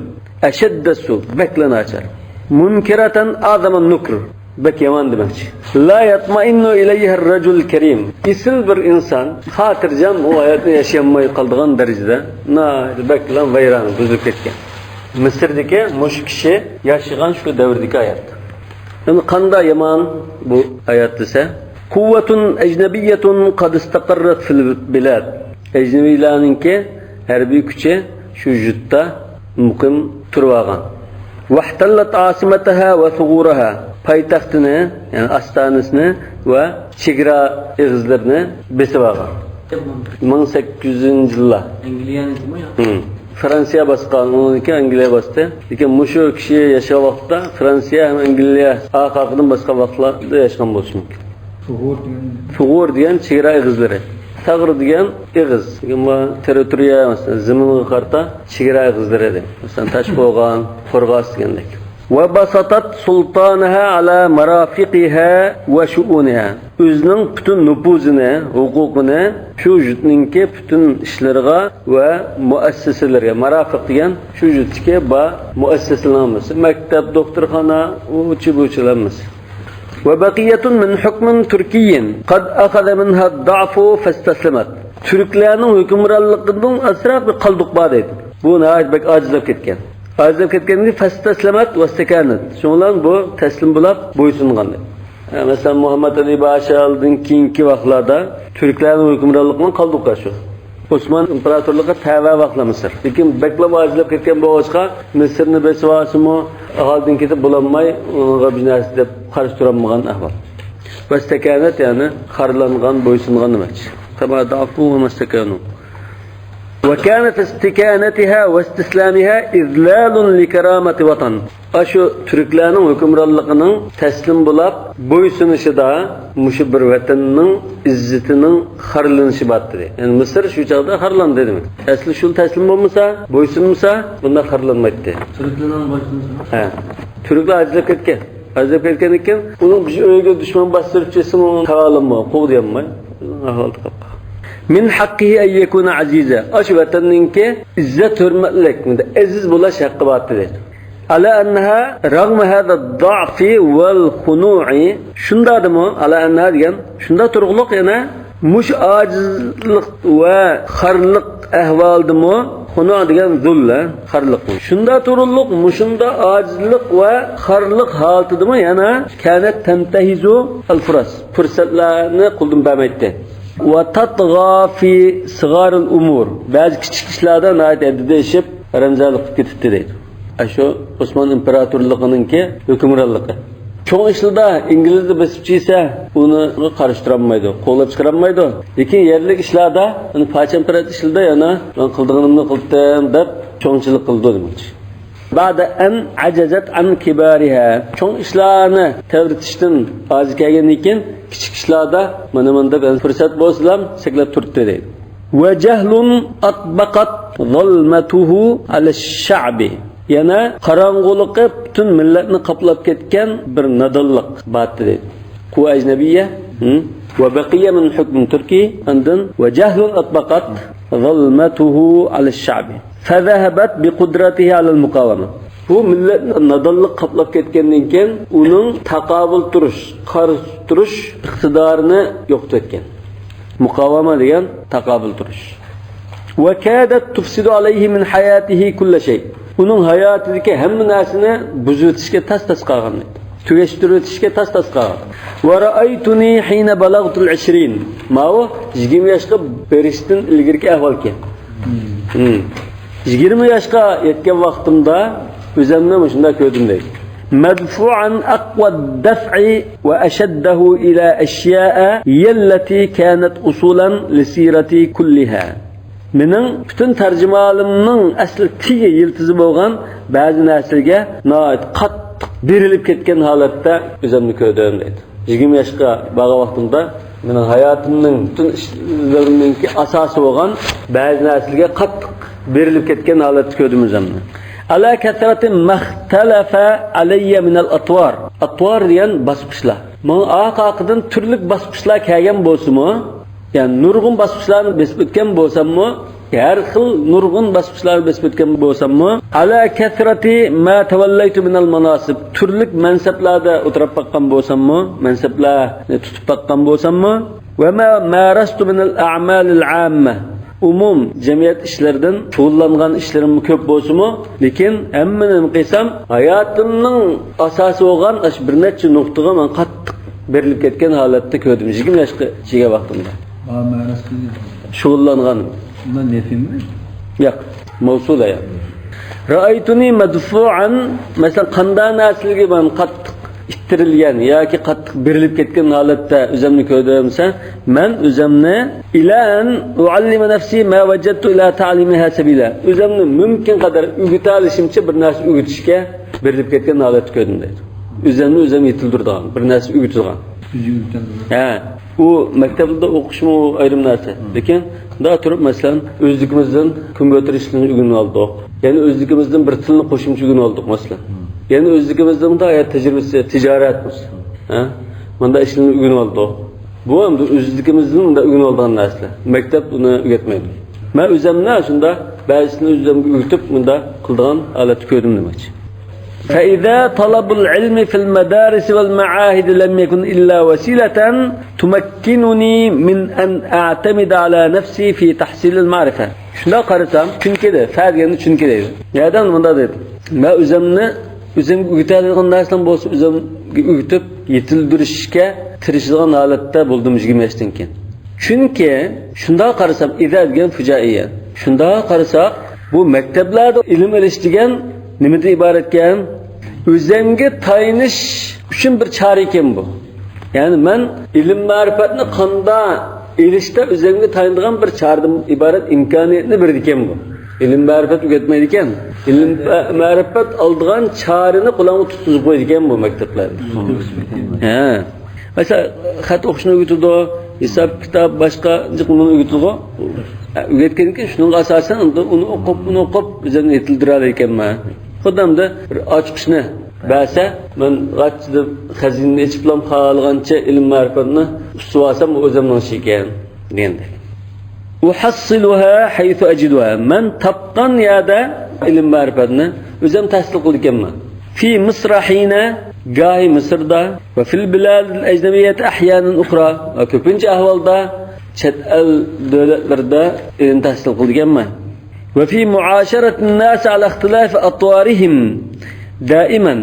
أشد السوء، بەكلا ناچار. منكرة أعظم النكر. بەك يامان دېمەكچى. لا يطمئن إليها الرجل الكريم. ئېسىل بىر ئىنسان، خاتىرجەم ئۇ ھاياتنى ياشىيالماي قالىدىغان دەرىجىدە ناھايىتى بەكلا ۋەيران، بۇزۇلۇپ كەتكەن. مىسىردىكى مۇشۇ كىشى ياشىغان شۇ دەۋردىكى ھايات. ئەمدى قاندا يامان بۇ ھايات دېسە، قۇۋۋەتۇن ئەجنەبىييەتۇن قەد ئىستەقەررەت فىل بىلاد. ئەجنەبىيلەرنىڭكى ھەربىي كۈچى شۇ يۇرتتا مۇقىم تۇرۇۋالغان. ۋەھتەللەت ئاسىمەتەھا ۋە سۇغۇرەھا. پايتەختىنى، يەنى ئاستانىسىنى ۋە چېگرا ئېغىزلىرىنى بېسىۋالغان. مىڭ سەككىز يۈزىنچى يىللار. ئەنگلىيەنىڭكىمۇ يا؟ ھىم. فرانسىيە باسقان، ئۇنىڭدىن كېيىن ئەنگلىيە باستى. لېكىن مۇشۇ كىشى ياشىغان ۋاقىتتا فرانسىيە ھەم ئەنگلىيە ئارقا-ئارقىدىن باسقان ۋاقىتلاردا ياشىغان بولۇشى مۇمكىن. سۇغۇر دېگەن؟ سۇغۇر دېگەن چېگرا ئېغىزلىرى. ساغرا دېگەن ئېغىز. لېكىن بۇ تېررىتورىيە، مەسىلەن، زېمىنغا قارىتا چېگرا ئېغىزلىرى دەيدۇ. مەسىلەن، تاشقوغان، قورغاس دېگەندەك. ۋە باساتەت سۇلتانەھا ئەلا مارافىقىھا ۋە شۇئۇنىھا. ئۆزىنىڭ پۈتۈن نوپۇزىنى، ھوقۇقىنى شۇ يۇرتنىڭكى پۈتۈن ئىشلىرىغا ۋە مۇئەسسەسىلىرىگە، مارافىق دېگەن شۇ يۇرتتىكى بار مۇئەسسەسىلەرنىڭ ھەممىسى، مەكتەپ، دوختۇرخانا، ئۇچى-بۇچىلار ھەممىسى. ۋە بەقىيەتۇن مىن ھۇكمىن تۈركىيين قەد ئەخەزە مىنھا دەئفۇ فەستەسلەمەت. تۈركلەرنىڭ ھۆكۈمرانلىقىدىن ئازراق بىر قالدۇق بار دەيدۇ. بۇ ناھايىتى بەك ئاجىزلاپ كەتكەن. ئاجىزلاپ كەتكەندىن كېيىن فەستەسلەمەت ۋەستەكانەت. شۇنىڭ بىلەن بۇ تەسلىم بولاپ بويسۇنغان. ھە، مەسىلەن، مۇھەممەد ئەلى باشادىن كېيىنكى ۋاقىتلاردا تۈركلەرنىڭ ھۆكۈمرانلىقىنىڭ قالدۇقى شۇ. ئوسمان ئىمپېراتورلۇقىغا تەۋە ۋاقىتلار مىسىر. لېكىن بەكلا ئاجىزلاپ كەتكەن بولغاچقا، مىسىرنى بېسىۋالسىمۇ، ئاھالىدىن كېتىپ بولالماي، ئۇنىڭغا بىر نەرسە دەپ قارشى تۇرالمىغان ئەھۋال. ۋەستەكانەت، يەنى خارلانغان، بويسۇنغان دېمەكچى. كما دەئفۇ ۋە مەستەكانۇ. وكان في استكانتها واستسلامها إذلال لكرامة وطن. ئاشۇ تۈركلەرنىڭ ھۆكۈمرانلىقىنىڭ تەسلىم بولاپ بويسۇنۇشىدا مۇشۇ بىر ۋەتەننىڭ ئىززىتىنىڭ خارلىنىشى بار ئىدى. يەنى مىسىر شۇ چاغدا خارلاندى دېمەك. ئەسلى شۇ تەسلىم بولمىسا، بويسۇنمىسا، بۇنداق خارلانمايتتى. تۈركلەرنىڭ بويسۇنۇشى؟ ھە. تۈركلەر ئاجىزلاپ كەتكەن. ئەزەپ كەتكەندىكىن، ئۇنىڭ بىر ئۆيىگە دۈشمەن باستۇرۇپ كەتسىمۇ، ئۇنى تاۋالىماي، قوغدىيالماي، ئۇنىڭ ئەھۋالى قاپقان. من حقه أن يكون عزيزا. ئاشۇ ۋەتەننىڭكى ئىززەت ھۆرمەتلىك، ئەزىز بولاش ھەققى بار ئىدى. على أنها رغم هذا الضعف والخنوع. شۇنداقتىمۇ، على أنها دېگەن، شۇنداق تۇرۇقلۇق يەنە مۇشۇ ئاجىزلىق ۋە خارلىق ئەھۋالىدىمۇ، خۇنۇ دېگەن زۇل، خارلىق. شۇنداق تۇرۇقلۇق، مۇشۇنداق ئاجىزلىق ۋە خارلىق ھالىتىدىمۇ يەنە كانەت تەنتەھىزۇ ئەل فۇرەس، پۇرسەتلەرنى قولدىن بەرمەيتتى. ۋە تەتغا فى سىغارىل ئۇمۇر، بەزى كىچىك ئىشلاردا ناھايىتى ھەددىدىن ئېشىپ، ھارامزادىلىق قىلىپ كېتىپتۇ دەيدۇ. ئاشۇ ئوسمان ئىمپېراتورلۇقىنىڭكى ھۆكۈمرانلىقى. چوڭ ئىشلاردا ئىنگلىزنى بېسىپ چىقسا، ئۇنى قارشى تۇرالمايدۇ، قوغلاپ چىقىرالمايدۇ. لېكىن يەرلىك ئىشلاردا، يەنى پادىشاھ ئىمپېراتور ئىشلىرىدا يەنە مەن قىلىدىغىنىمنى قىلدىم دەپ چوڭچىلىق قىلىدۇ دېمەكچى. بعد أن عجزت عن كبارها. چوڭ ئىشلارنى تەۋرىتىشتىن ئاجىز كەلگەندىن كېيىن، كىچىك ئىشلاردا مانا مانداق پۇرسەت بولسىلا سەكلەپ تۇرتتى دەيدۇ. وجهل أطبقت ظلمته على الشعب. يەنە قاراڭغۇلۇقى پۈتۈن مىللەتنى قاپلاپ كەتكەن بىر نادانلىق بار ئىدى. قۇۋۋە ئەجنەبىيە. ھە؟ وبقي من حكم تركي. ئاندىن وجهل أطبقت ظلمته على الشعب. فذهبت بقدرته على المقاومة. بۇ مىللەتنى نادانلىق قاپلاپ كەتكەندىن كېيىن، ئۇنىڭ تاقابىل تۇرۇش، قارشى تۇرۇش ئىقتىدارىنى يوقىتىۋەتكەن. مۇقاۋامە دېگەن تاقابىل تۇرۇش. وكادت تفسد عليه من حياته كل شيء. ئۇنىڭ ھاياتىدىكى ھەممە نەرسىنى بۇزۇۋېتىشكە تاس-تاس قالغان، تۈگەشتۈرۈۋېتىشكە تاس-تاس قالغان. ورأيتني حين بلغت العشرين. ماۋۇ يىگىرمە ياشقا بېرىشتىن ئىلگىرىكى ئەھۋالكەن. ھىم. يىگىرمە ياشقا يەتكەن ۋاقتىمدا ئۆزۈمنى مۇشۇنداق كۆردۈم دەيدۇ. مدفوعا أقوى الدفع وأشده إلى أشياء هي التي كانت أصولا لسيرتي كلها. مېنىڭ پۈتۈن تەرجىمىھالىمنىڭ ئەسلى تېگى يىلتىزى بولغان بەزى نەرسىلەرگە ناھايىتى قاتتىق بېرىلىپ كەتكەن ھالەتتە ئۆزۈمنى كۆردۈم دەيدۇ. يىگىرمە ياشقا بارغان ۋاقتىمدا مېنىڭ ھاياتىمنىڭ پۈتۈن ئىشلىرىمنىڭكى ئاساسى بولغان بەزى نەرسىلەرگە قاتتىق بېرىلىپ كەتكەن ھالەتتە كۆردۈم ئۆزۈمنى. على كثرة ما اختلف علي من الأطوار. ئاتۋار دېگەن باسقۇچلار. ماڭا ئارقا-ئارقىدىن تۈرلۈك باسقۇچلار كەلگەن بولسىمۇ، يەنى نۇرغۇن باسقۇچلارنى بېسىپ ئۆتكەن بولساممۇ، ھەر خىل نۇرغۇن باسقۇچلارنى بېسىپ ئۆتكەن بولساممۇ، على كثرة ما توليت من المناصب، تۈرلۈك مەنسەپلەردە ئولتۇرۇپ باققان بولساممۇ، مەنسەپلەرنى تۇتۇپ باققان بولساممۇ، وما مارست من الأعمال العامة، ئومۇم جەمئىيەت ئىشلىرىدىن شۇغۇللانغان ئىشلىرىممۇ كۆپ بولسىمۇ، لېكىن ھەممىنى قىلسام، ھاياتىمنىڭ ئاساسى بولغان ئاشۇ بىر نەچچە نۇقتىغا مەن قاتتىق بېرىلىپ كەتكەن ھالەتتە كۆردۈم، يىگىرمە ياشقا يەتكەن ۋاقتىمدا. شۇغۇللانغان. بۇنىڭ نەفىمۇ؟ ياق، مەۋسۇل ھايات. رأيتني مدفوعا، مەسىلەن، قانداق نەرسىلەرگە مەن قاتتىق ئىتتىرىلگەن ياكى قاتتىق بېرىلىپ كەتكەن ھالەتتە ئۆزۈمنى كۆردۈم دېسە، مەن ئۆزۈمنى، إلى أن أعلم نفسي ما وجدت إلى تعليمها سبيلا. ئۆزۈمنى مۇمكىن قەدەر ئۆگىتەلىشىمچە بىر نەرسە ئۆگىتىشكە بېرىلىپ كەتكەن ھالەتتە كۆردۈم دەيدۇ. ئۆزۈمنى ئۆزۈم يېتىلدۈرىدىغان، بىر نەرسە ئۆگىتىدىغان. ھە. ئۇ مەكتەپلەردە ئوقۇشمۇ ئايرىم نەرسە. لېكىن مۇنداق تۇرۇپ، مەسىلەن، ئۆزلۈكىمىزدىن كومپيۇتېر ئىشلىرىنى ئۆگىنىۋالدۇق. يەنە ئۆزلۈكىمىزدىن بىر تىلنى قوشۇمچە ئۆگىنىۋالدۇق، مەسىلەن. يەنە ئۆزلۈكىمىزدىن مۇنداق ھايات تەجرىبىسى، تىجارەت، مەسىلەن. ھە؟ مۇنداق ئىشلارنى ئۆگىنىۋالدۇق. بۇ ئەمدى ئۆزلۈكىمىزدىن مۇنداق ئۆگىنىۋالىدىغان نەرسىلەر. مەكتەپ ئۇنى ئۆگەتمەيدۇ. مەن ئۆزۈمنى شۇنداق بەزىسىنى ئۆزۈمگە ئۆگىتىپ، مۇنداق قىلىدىغان ھالەتتە كۆردۈم دېمەكچى. فإذا طلب العلم في المدارس والمعاهد لم يكن إلا وسيلة تمكنني من أن أعتمد على نفسي في تحصيل المعرفة. شۇنداق قارىسام، چۈنكى دە، فە دېگەندە چۈنكى دەيدۇ. يەردە مۇنداق دەيدۇ. مەن ئۆزۈمنى، ئۆزۈمگە ئۆگىتەلەيدىغان نەرسىلەرنى بولسا ئۆزۈمگە ئۆگىتىپ، يېتىلدۈرۈشكە تىرىشىدىغان ھالەتتە بولدۇم يىگىرمە ياشتىن كېيىن. چۈنكى شۇنداق قارىسام، ئىزا دېگەن فۇجائىيە. شۇنداق قارىساق، بۇ مەكتەپلەردە ئىلىم ئېلىش دېگەن نېمىدىن ئىبارەتكەن؟ ئۆزۈمگە تايىنىش ئۈچۈن بىر چارە ئىكەن بۇ. يەنى مەن ئىلىم مەرىپەتنى قاندا ئېلىشتا ئۆزۈمگە تايىنىدىغان بىر چارىدىن ئىبارەت ئىمكانىيەتنى بېرىدىكەن بۇ. ئىلىم مەرىپەت ئۆگەتمەيدىكەن. ئىلىم مەرىپەت ئالىدىغان چارىنى قولۇمغا تۇتقۇزۇپ قويىدىكەن بۇ مەكتەپلەردە. ھە. مەسىلەن، خەت ئوقۇشنى ئۆگىتىدۇ، ھېساب، كىتاب، باشقا جىق نېمىنى ئۆگىتىدىغۇ. ئە، ئۆگەتكەندىن كېيىن شۇنىڭغا ئاساسەن ئۇنى ئوقۇپ، ئۇنى ئوقۇپ، ئۆزۈمنى يېتىلدۈرەلەيكەنمەن. خۇددى ئەمدى بىر ئاچقۇچنى بەرسە، مەن غاچچىدە خەزىنىنى ئېچىپلا خالىغانچە ئىلىم مەرىپەتنى ئۇسسىۋالسام، ئۇ ئۆزۈمنىڭ ئىشى ئىكەن، دېگەندەك. أحصلها حيث أجدها. مەن تاپقان يەردە ئىلىم مەرىپەتنى ئۆزۈم تەھسىل قىلىدىكەنمەن. في مصر حينا، گاھى مىسىردا، وفي البلاد الأجنبية أحيانا أخرى، ۋە كۆپىنچە ئەھۋالدا چەت ئەل دۆلەتلىرىدە ئىلىم تەھسىل قىلىدىكەنمەن. وفي معاشرة الناس على اختلاف أطوارهم دائما.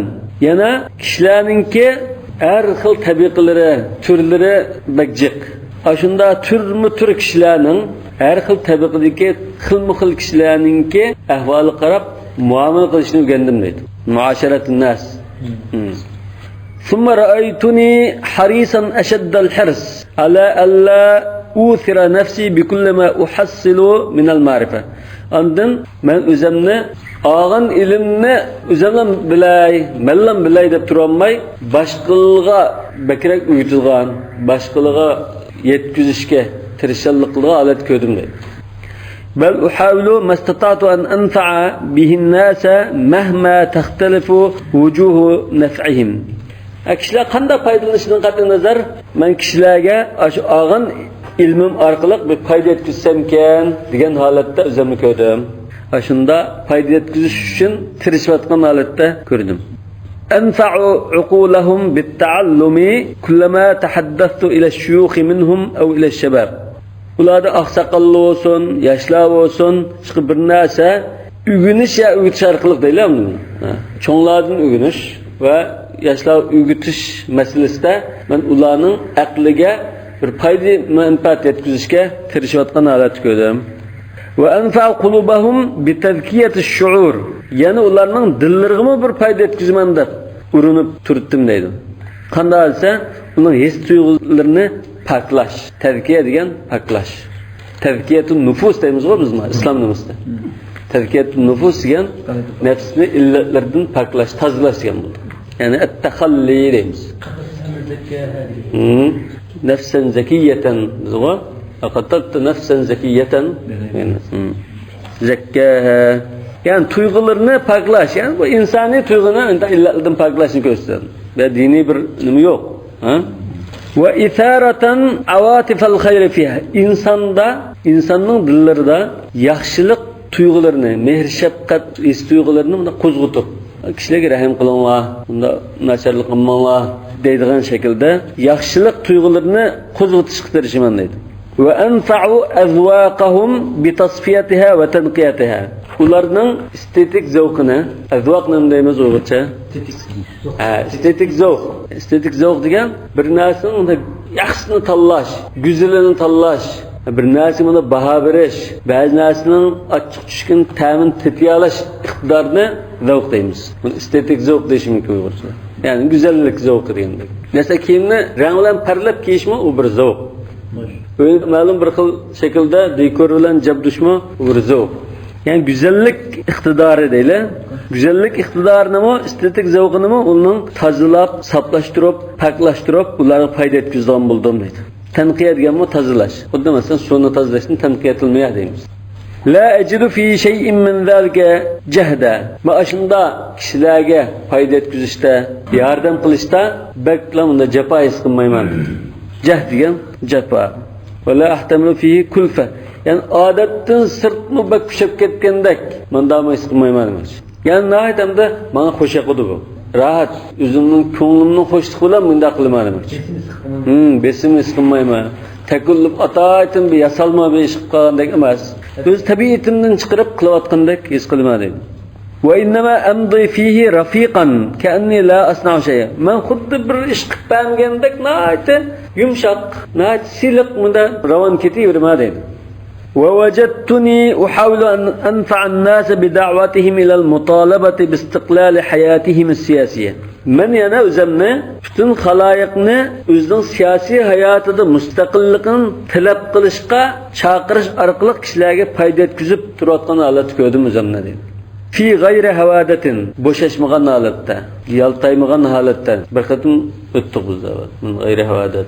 يەنە كىشىلەرنىڭكى ھەر خىل تەبىقىلىرى، تۈرلىرى بەك جىق. ئاشۇنداق تۈرمۇ تۈر كىشىلەرنىڭ، ھەر خىل تەبىقىدىكى خىلمۇ خىل كىشىلەرنىڭكى ئەھۋالىغا قاراپ مۇئامىلە قىلىشنى ئۆگەندىم دەيدۇ. معاشرة الناس. ثم رأيتني حريصا أشد الحرص على ألا أوثر نفسي بكل ما أحصل من المعرفة. ئاندىن مەن ئۆزۈمنى ئالغان ئىلىمنى ئۆزۈملا بىلەي، مەنلا بىلەي دەپ تۇرالماي، باشقىلارغا بەكرەك ئۆگىتىدىغان، باشقىلارغا يەتكۈزۈشكە تىرىشچانلىق قىلىدىغان ھالەتتە كۆردۈم دەيدۇ. بل أحاول ما استطعت أن أنفع به الناس مهما تختلف وجوه نفعهم. ھە، كىشىلەر قانداق پايدىلىنىشىدىن قەتئىينەزەر، مەن كىشىلەرگە ئاشۇ ئالغان ئىلمىم ئارقىلىق بىر پايدا يەتكۈزسەمكەن دېگەن ھالەتتە ئۆزۈمنى كۆردۈم. ئاشۇنداق پايدا يەتكۈزۈش ئۈچۈن تىرىشىۋاتقان ھالەتتە كۆردۈم. أنفع عقولهم بالتعلم كلما تحدثت إلى الشيوخ منهم أو إلى الشباب. ئۇلاردا ئاقساقاللار بولسۇن، ياشلار بولسۇن، شۇ بىر نەرسە ئۆگىنىش يا ئۆگىتىش ئارقىلىق دەيلى ئۇنى. ھە. چوڭلاردىن ئۆگىنىش ۋە ياشلارغا ئۆگىتىش مەسىلىسىدە مەن ئۇلارنىڭ ئەقلىگە بىر پايدا، مەنپەئەت يەتكۈزۈشكە تىرىشىۋاتقان ھالەتتە كۆردۈم. وأنفع قلوبهم بتزكية الشعور. يەنە ئۇلارنىڭ دىللىرىغىمۇ بىر پايدا يەتكۈزىمەن دەپ ئۇرۇنۇپ تۇرتتۇم دەيدۇ. قانداق دېسە، ئۇنىڭ ھېس تۇيغۇلىرىنى پاكلاش. تەزكىيە دېگەن پاكلاش. تەزكىيەتۇن نۇفۇس دەيمىزغۇ بىز مانا ئىسلام نېمىسىدە. تەزكىيەتۇن نۇفۇس دېگەن نەپسنى ئىللەتلىرىدىن پاكلاش، تازىلاش دېگەن بولىدۇ. يەنى ئەتتەخەللى دەيمىز. نەفسەن زەكىيەتەن دېدىغۇ. لەقەد تەبتە نەفسەن زەكىيەتەن. زەككەھە. يەنى تۇيغۇلىرىنى پاكلاش. يەنى بۇ ئىنسانىي تۇيغۇنى ئىللەتلىرىدىن پاكلاشنى كۆرسىتىدۇ. بۇ دىنىي بىر نېمە يوق. ھە؟ وإثارة عواطف الخير فيها. ئىنساندا، ئىنساننىڭ دىللىرىدا ياخشىلىق تۇيغۇلىرىنى، مېھىر-شەپقەت ھېس تۇيغۇلىرىنى مۇنداق قوزغىتىپ، كىشىلەرگە رەھىم قىلىڭلار، مۇنداق ناچارلىق قىلماڭلار دەيدىغان شەكىلدە ياخشىلىق تۇيغۇلىرىنى قوزغىتىشقا تىرىشىمەن دەيدۇ. وأنفعوا أذواقهم بتصفيتها وتنقيتها. ئۇلارنىڭ ئېستېتىك زەۋقىنى، ئەزۋاق نېمە دەيمىز ئۇيغۇرچە؟ ھە، ئېستېتىك زەۋق. ئېستېتىك زەۋق دېگەن بىر نەرسىنىڭ ياخشىسىنى تاللاش، گۈزىلىنى تاللاش، بىر نەرسىگە مۇنداق باھا بېرىش، بەزى نەرسىنىڭ ئاچچىق چۈشكەن تەمىنى تېتىيالاش ئىقتىدارىنى زەۋق دەيمىز. بۇنى ئېستېتىك زەۋق دېيىشى مۇمكىن ئۇيغۇرچىلار. يەنى گۈزەللىك زەۋقى دېگەندەك. مەسىلەن، كىيىمنى رەڭ بىلەن پەرلەپ كىيىشمۇ ئۇ بىر زەۋق. ئۆينى مەلۇم بىر خىل شەكىلدە دېكور بىلەن جابدۇشمۇ ئۇ بىر زەۋق. يەنى گۈزەللىك ئىقتىدارى دەيلى. گۈزەللىك ئىقتىدارىنىمۇ، ئېستېتىك زەۋقىنىمۇ ئۇنىڭ تازىلاپ، ساپلاشتۇرۇپ، پاكلاشتۇرۇپ، ئۇلارغا پايدا يەتكۈزىدىغان بولدۇم دەيدۇ. تەنقىيە دېگەنمۇ تازىلاش. خۇددى مەسىلەن، سۇنى تازىلاشنى تەنقىيە تىلمىيە دەيمىز. لا أجد في شيء من ذلك جهدا. مەن ئاشۇنداق كىشىلەرگە پايدا يەتكۈزۈشتە، ياردەم قىلىشتا بەكلا مۇنداق جاپا ھېس قىلمايمەن. جەھ دېگەن جاپا. ولا أحتمل فيه كلفة. يەنى ئادەتتىن سىرتمۇ بەك كۈچەپ كەتكەندەك مۇنداقمۇ ھېس قىلمايمەن. يەنى ناھايىتى ھەمدە ماڭا خوش ياقىدۇ بۇ. راھەت، ئۆزۈمنىڭ كۆڭلۈمنىڭ خوشلۇقى بىلەن مۇنداق قىلىمەن دېمەكچى. بېسىم ھىس قىلمايمەن. ھىم، بېسىم ھېس قىلمايمەن. تەكەللۇپ ئاتايتىن بىر ياسالما بىر ئىش قىلىپ قالغاندەك ئەمەس. ئۆز تەبىئىتىمدىن چىقىرىپ قىلىۋاتقاندەك ھېس قىلىمەن دەيدۇ. وإنما أمضي فيه رفيقا كأني لا أصنع شيئا. مەن خۇددى بىر ئىش قىلىپ بەرمىگەندەك ناھايىتى يۇمشاق، ناھايىتى سىلىق، مۇنداق راۋان كېتىۋېرىمەن دەيدۇ. ووجدتني أحاول أن أنفع الناس بدعوتهم إلى المطالبة باستقلال حياتهم السياسية. مەن يەنە ئۆزۈمنى پۈتۈن خالايىقنى ئۆزىنىڭ سىياسىي ھاياتىدا مۇستەقىللىقىنى تەلەپ قىلىشقا چاقىرىش ئارقىلىق كىشىلەرگە پايدا يەتكۈزۈپ تۇرۇۋاتقان ھالەتتە كۆردۈم ئۆزۈمنى دەيدۇ. في غير هوادة، بوشاشمىغان ھالەتتە، يالتايمىغان ھالەتتە. بىر قېتىم ئۆتتۇق بىز. من غير هوادة.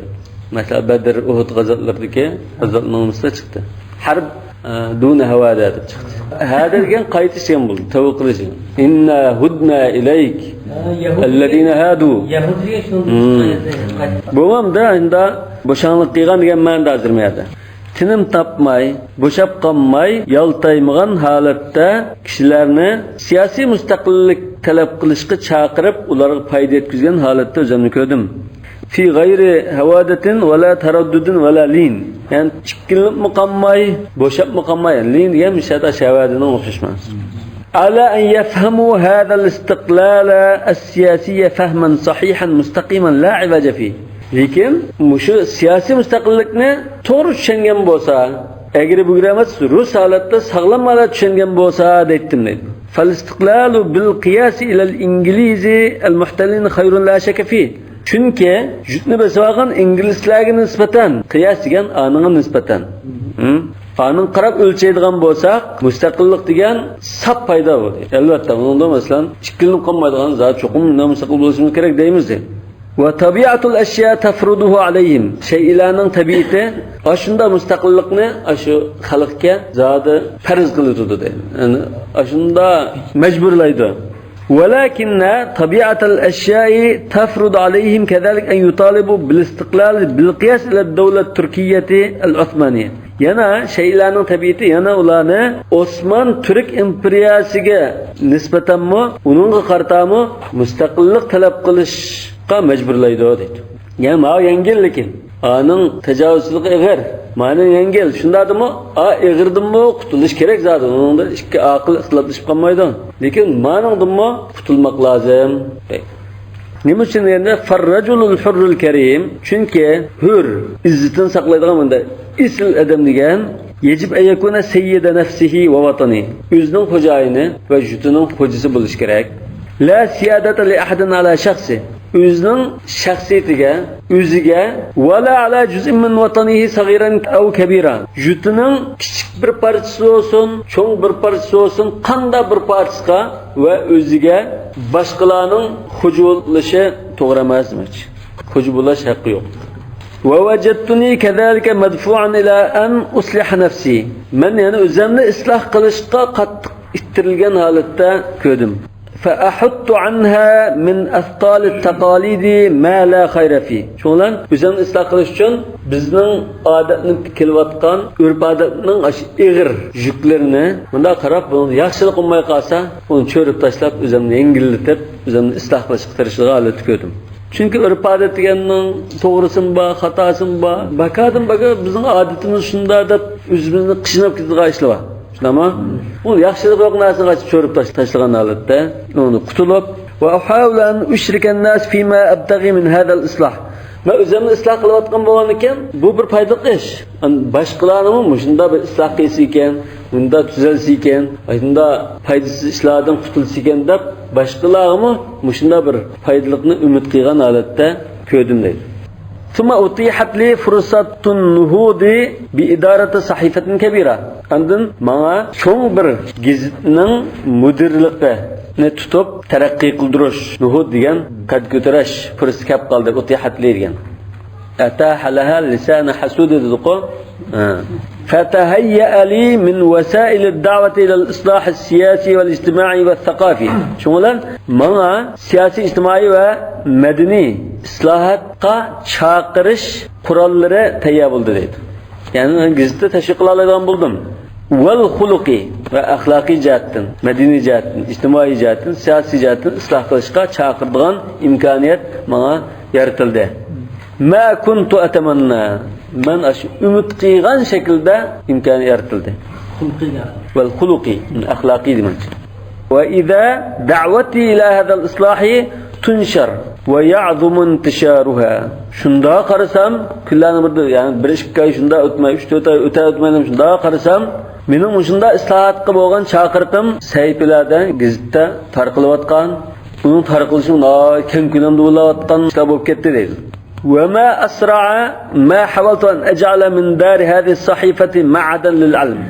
مەسىلەن، بەدر، ئۇھۇد غازاتلىرىدىكى غازاتنىڭ نېمىسىدە چىقتى. حرب، ئە، دون هوادة دەپ چىقتى. ھادە دېگەن قايتىش دېگەن بولدى، تەۋبە قىلىش دېگەن. إنا هدنا إليك. ھە، يەھۇدىي، الذين هادوا. يەھۇدىيگە شۇنداق. بولمامدا، ئەمدى بوشاڭلىق قىلغان دېگەن مەنىدە ھازىر بۇ يەردە. تىنىم تاپماي، بوشاپ قالماي، يالتايمىغان ھالەتتە كىشىلەرنى سىياسىي مۇستەقىللىك تەلەپ قىلىشقا چاقىرىپ، ئۇلارغا پايدا يەتكۈزگەن ھالەتتە ئۆزۈمنى كۆردۈم. في غير هوادة ولا تردد ولا لين. يەنى ئىككىلىنىپمۇ قالماي، بوشاپمۇ قالماي. لين دېگەن مىشەدە شەھۋەدىنىڭ ئوخشاشمەن. على أن يفهموا هذا الاستقلال السياسي فهما صحيحا مستقيما لا عوج فيه. لېكىن مۇشۇ سىياسىي مۇستەقىللىكنى توغرا چۈشەنگەن بولسا، ئەگرى بۈگرە ئەمەس، رۇس ھالەتتە ساغلام ھالەتتە چۈشەنگەن بولسا دەيتتىم دەيدۇ. فالاستقلال بالقياس إلى الإنجليز المحتلين خير لا شك فيه. چۈنكى جۈتنى بېسىۋالغان ئىنگلىزلەرگە نىسبەتەن، قىياس دېگەن ئانىڭغا نىسبەتەن. ھىم؟ ئانىڭغا قاراپ ئۆلچەيدىغان بولساق، مۇستەقىللىق دېگەن ساپ پايدا بۇ. ئەلۋەتتە، ئۇنىڭدا مەسىلەن، ئىككىلىنىپ قالمايدىغان زادى چوقۇم مۇنداق مۇستەقىل بولۇشىمىز كېرەك دەيمىز دەيدۇ. وطبيعة الأشياء تفرضه عليهم. شەيئىلەرنىڭ تەبىئىتى ئاشۇنداق مۇستەقىللىقنى ئاشۇ خەلقكە زادى پەرز قىلىۋېتىدۇ دەيدۇ. يەنى ئاشۇنداق مەجبۇرلايدۇ. ولكن طبيعة الأشياء تفرض عليهم كذلك أن يطالبوا بالاستقلال بالقياس إلى الدولة التركية العثمانية. يەنە شەيئىلەرنىڭ تەبىئىتى يەنە ئۇلارنى ئوسمان تۈرك ئىمپېرىيەسىگە نىسبەتەنمۇ، ئۇنىڭغا قارىتامۇ مۇستەقىللىق تەلەپ قىلىشقا مەجبۇرلايدۇ دەيدۇ. يەنى ماۋۇ يەڭگىل، لېكىن ئانىڭ تاجاۋۇزچىلىقى ئېغىر. مانا يەڭگىل. شۇنداقتىمۇ، ئا، ئېغىردىنمۇ قۇتۇلۇش كېرەك زادى. ئۇنىڭدا ئىككى ئاقىل ئىختىلاپلىشىپ قالمايدۇ. لېكىن مانىڭدىنمۇ قۇتۇلماق لازىم. نېمە ئۈچۈن دېگەندە، فالرجل الحر الكريم، چۈنكى ھۆر، ئىززىتىنى ساقلايدىغان بۇنداق ئېسىل ئادەم دېگەن، يجب أن يكون سيد نفسه ووطنه، ئۆزىنىڭ خوجايىنى ۋە يۇرتىنىڭ خوجىسى بولۇشى كېرەك. لا سيادة لأحد على شخصه، ئۆزىنىڭ شەخسىيىتىگە، ئۆزىگە، ولا على جزء من وطنه صغيرا أو كبيرا، يۇرتىنىڭ كىچىك بىر پارچىسى بولسۇن، چوڭ بىر پارچىسى بولسۇن، قانداق بىر پارچىسىغا ۋە ئۆزىگە باشقىلارنىڭ خوجا بولۇشى توغرا ئەمەس دېمەكچى. خوجا بولۇش ھەققى يوق. ووجدتني كذلك مدفوعا إلى أن أصلح نفسي. مەن يەنە ئۆزۈمنى ئىسلاھ قىلىشقا قاتتىق ئىتتىرىلگەن ھالەتتە كۆردۈم. فأحط عنها من أثقال التقاليد ما لا خير فيه. شۇنىڭ بىلەن ئۆزۈمنى ئىسلاھ قىلىش ئۈچۈن بىزنىڭ ئادەتنىڭ كېلىۋاتقان ئۆرپ-ئادەتنىڭ ئاشۇ ئېغىر يۈكلىرىنى مۇنداق قاراپ، بۇنىڭدا ياخشىلىق بولماي قالسا، ئۇنى چۆرۈپ تاشلاپ، ئۆزۈمنى يەڭگىللىتىپ، ئۆزۈمنى ئىسلاھ قىلىشقا تىرىشىدىغان ھالەتتە كۆردۈم. چۈنكى ئۆرپ-ئادەت دېگەننىڭ توغرىسىمۇ بار، خاتاسىمۇ بار. بەكاردىن بەكار بىزنىڭ ئادىتىمىز شۇنداق دەپ ئۆزىمىزنى قىيناپ كېتىدىغان ئىشلار بار. شۇنداقمۇ؟ ئۇ ياخشىلىق يوق نەرسىنى قاچىپ چۆرۈپ تاش-، تاشلىغان ھالەتتە ئۇنى قۇتۇلۇپ، وأحاول أن أشرك الناس فيما أبتغي من هذا الإصلاح. مەن ئۆزۈمنى ئىسلاھ قىلىۋاتقان بولغاندىكىن، بۇ بىر پايدىلىق ئىش. باشقىلارنىمۇ مۇشۇنداق بىر ئىسلاھ قىلسا ئىكەن، مۇنداق تۈزەلسە ئىكەن، مۇنداق پايدىسىز ئىشلاردىن قۇتۇلسا ئىكەن دەپ، باشقىلارغىمۇ مۇشۇنداق بىر پايدىلىقنى ئۈمىد قىلغان ھالەتتە كۆردۈم دەيدۇ. ثم أتيحت لي فرصة النهوض بإدارة صحيفة كبيرة. ئاندىن ماڭا چوڭ بىر گېزىتنىڭ مۇدىرلىقىنى تۇتۇپ تەرەققىي قىلدۇرۇش، نۇھۇد دېگەن قەد كۆتۈرۈش پۇرسىتى كەپ قالدى، ئۇتىيەت لى دېگەن. أتاح لها لسان حسود دېدۇقۇ. ھە. فتهيأ لي من وسائل الدعوة إلى الإصلاح السياسي والاجتماعي والثقافي. شۇنىڭ بىلەن ماڭا سىياسىي، ئىجتىمائىي ۋە مەدەنىي ئىسلاھاتقا چاقىرىش قوراللىرى تەييار بولدى دەيدۇ. يەنى گېزىتنى تەشۋىق قىلالايدىغان بولدۇم. والخلقي ۋە ئەخلاقىي جەھەتتىن، مەدەنىي جەھەتتىن، ئىجتىمائىي جەھەتتىن، سىياسىي جەھەتتىن ئىسلاھ قىلىشقا چاقىرىدىغان ئىمكانىيەت ماڭا يارىتىلدى. ما كنت أتمنى، مەن ئاشۇ ئۈمىد قىلغان شەكىلدە ئىمكانىيەت يارىتىلدى. والخلقي، ئەخلاقىي دېمەكچى. وإذا دعوتي إلى هذا الإصلاح تنشر ويعظم انتشارها. شۇنداق قارىسام، كۈنلەرنىڭ بىرىدە، يەنى بىر ئىككى ئاي شۇنداق ئۆتمەي، ئۈچ تۆت ئاي ئۆتە ئۆتمەيلا شۇنداق قارىسام، مېنىڭ مۇشۇنداق ئىسلاھاتقا بولغان چاقىرىقىم سەھىپىلەردە، گېزىتتە تارقىلىۋاتقان، ئۇنىڭ تارقىلىشى ناھايىتى كەڭ كۆلەمدە بولۇۋاتقان ئىشلار بولۇپ كەتتى دەيدۇ. وما أسرع ما حاولت أن أجعل من دار هذه الصحيفة معهدا للعلم.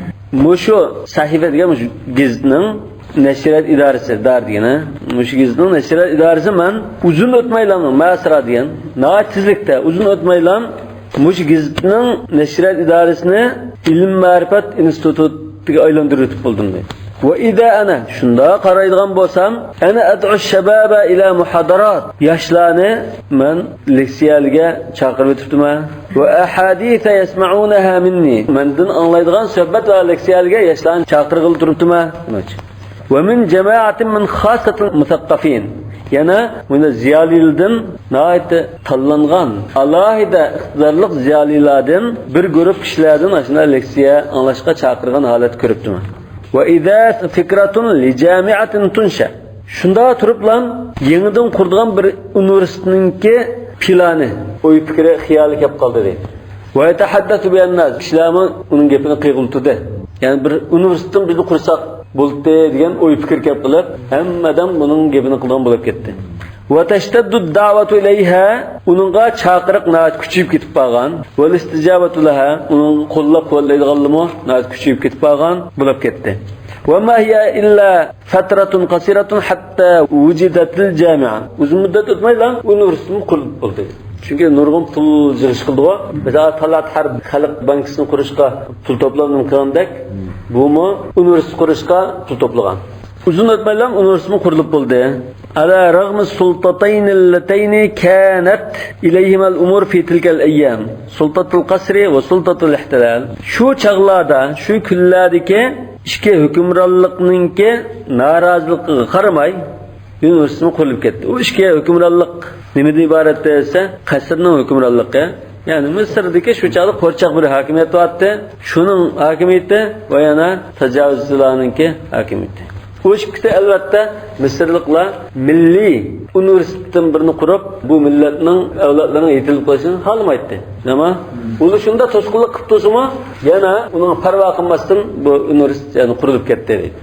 مۇشۇ سەھىپە دېگەن مۇشۇ گېزىتنىڭ نەشرىيات ئىدارىسى، دار دېگىنى، مۇشۇ گېزىتنىڭ نەشرىيات ئىدارىسى مەن ئۇزۇن ئۆتمەيلا، ما ئەسرا دېگەن، ناھايىتى تېزلىكتە، ئۇزۇن ئۆتمەيلا مۇشۇ گېزىتنىڭ نەشرىيات ئىدارىسىنى ئىلىم مەرىپەت ئىنستىتۇتىغا ئايلاندۇرۇۋېتىپ بولدۇم دەيدۇ. وإذا أنا، شۇنداق قارايدىغان بولسام، أنا أدعو الشباب إلى محاضرات، ياشلارنى مەن لېكسىيەلەرگە چاقىرىۋېتىپتىمەن. وأحاديث يسمعونها مني، مەندىن ئاڭلايدىغان سۆھبەت ۋە لېكسىيەلەرگە ياشلارنى چاقىرغىلى تۇرۇپتىمەن دېمەكچى. ومن جماعة من خاصة المثقفين، يەنە مۇنداق زىيالىيلاردىن، ناھايىتى تاللانغان، ئالاھىدە ئىقتىدارلىق زىيالىيلاردىن بىر گۇرۇپ كىشىلەردىن ئاشۇنداق لېكسىيە ئاڭلاشقا چاقىرغان ھالەتتە كۆرۈپتىمەن. وإذا فكرة لجامعة تنشأ، شۇنداق تۇرۇپلا يېڭىدىن قۇرىدىغان بىر ئۇنىۋېرسىتېتنىڭكى پىلانى، ئوي پىكرى، خىيالى كەپ قالدى دەيدۇ. ويتحدث بها الناس، كىشىلەرمۇ ئۇنىڭ گېپىنى قىلغىلى تۇردى. يەنى بىر ئۇنىۋېرسىتېتنى بىزمۇ قۇرساق بولاتتى دېگەن ئوي پىكىر كەپ قېلىپ، ھەممە ئادەم بۇنىڭ گېپىنى قىلىدىغان بولۇپ كەتتى. وتشتد الدعوة إليها، ئۇنىڭغا چاقىرىق ناھايىتى كۈچىيىپ كېتىپ قالغان. والاستجابة لها، ئۇنىڭغا قوللاپ قۇۋۋەتلەيدىغانلارمۇ ناھايىتى كۈچىيىپ كېتىپ قالغان بولۇپ كەتتى. وما هي إلا فترة قصيرة حتى وجدت الجامعة. ئۇزۇن مۇددەت ئۆتمەيلا ئۇنىۋېرسىتېتمۇ قۇرۇلۇپ بولدى. چۈنكى نۇرغۇن پۇل يىغىش قىلدىغۇ. مىسال، تالانت ھەر خەلق بانكىسىنى قۇرۇشقا پۇل توپلاپ نېمە قىلغاندەك، بۇمۇ ئۇنىۋېرسىتېت قۇرۇشقا پۇل توپلىغان. ئۇزۇن ئۆتمەيلا ئۇنىۋېرسىتېتمۇ قۇرۇلۇپ بولدى. على رغم السلطتين اللتين كانت إليهما الأمور في تلك الأيام، سلطة القصر وسلطة الاحتلال. شۇ چاغلاردا، شۇ كۈنلەردىكى ئىككى ھۆكۈمرانلىقنىڭكى نارازىلىقىغا قارىماي، ئۇنىۋېرسىتېتمۇ قۇرۇلۇپ كەتتى. ئۇ ئىككى ھۆكۈمرانلىق نېمىدىن ئىبارەت دېسە، قەسىرنىڭ ھۆكۈمرانلىقى. يەنى مىسىردىكى شۇ چاغدا قورچاق بىر ھاكىمىيەت بارتى. شۇنىڭ ھاكىمىيىتى ۋە يەنە تاجاۋۇزچىلارنىڭكى ھاكىمىيىتى. ئۇ ئىككىسى، ئەلۋەتتە، مىسىرلىقلار مىللىي ئۇنىۋېرسىتېتتىن بىرنى قۇرۇپ، بۇ مىللەتنىڭ ئەۋلادلىرىنىڭ يېتىلىپ قېلىشىنى خالىمايتتى. نېمە؟ ئۇلار شۇنداق توسقۇنلۇق قىلىپ تۇرسىمۇ، يەنە ئۇنىڭغا پەرۋا قىلماستىن بۇ ئۇنىۋېرسىتېت يەنە قۇرۇلۇپ كەتتى دەيدۇ.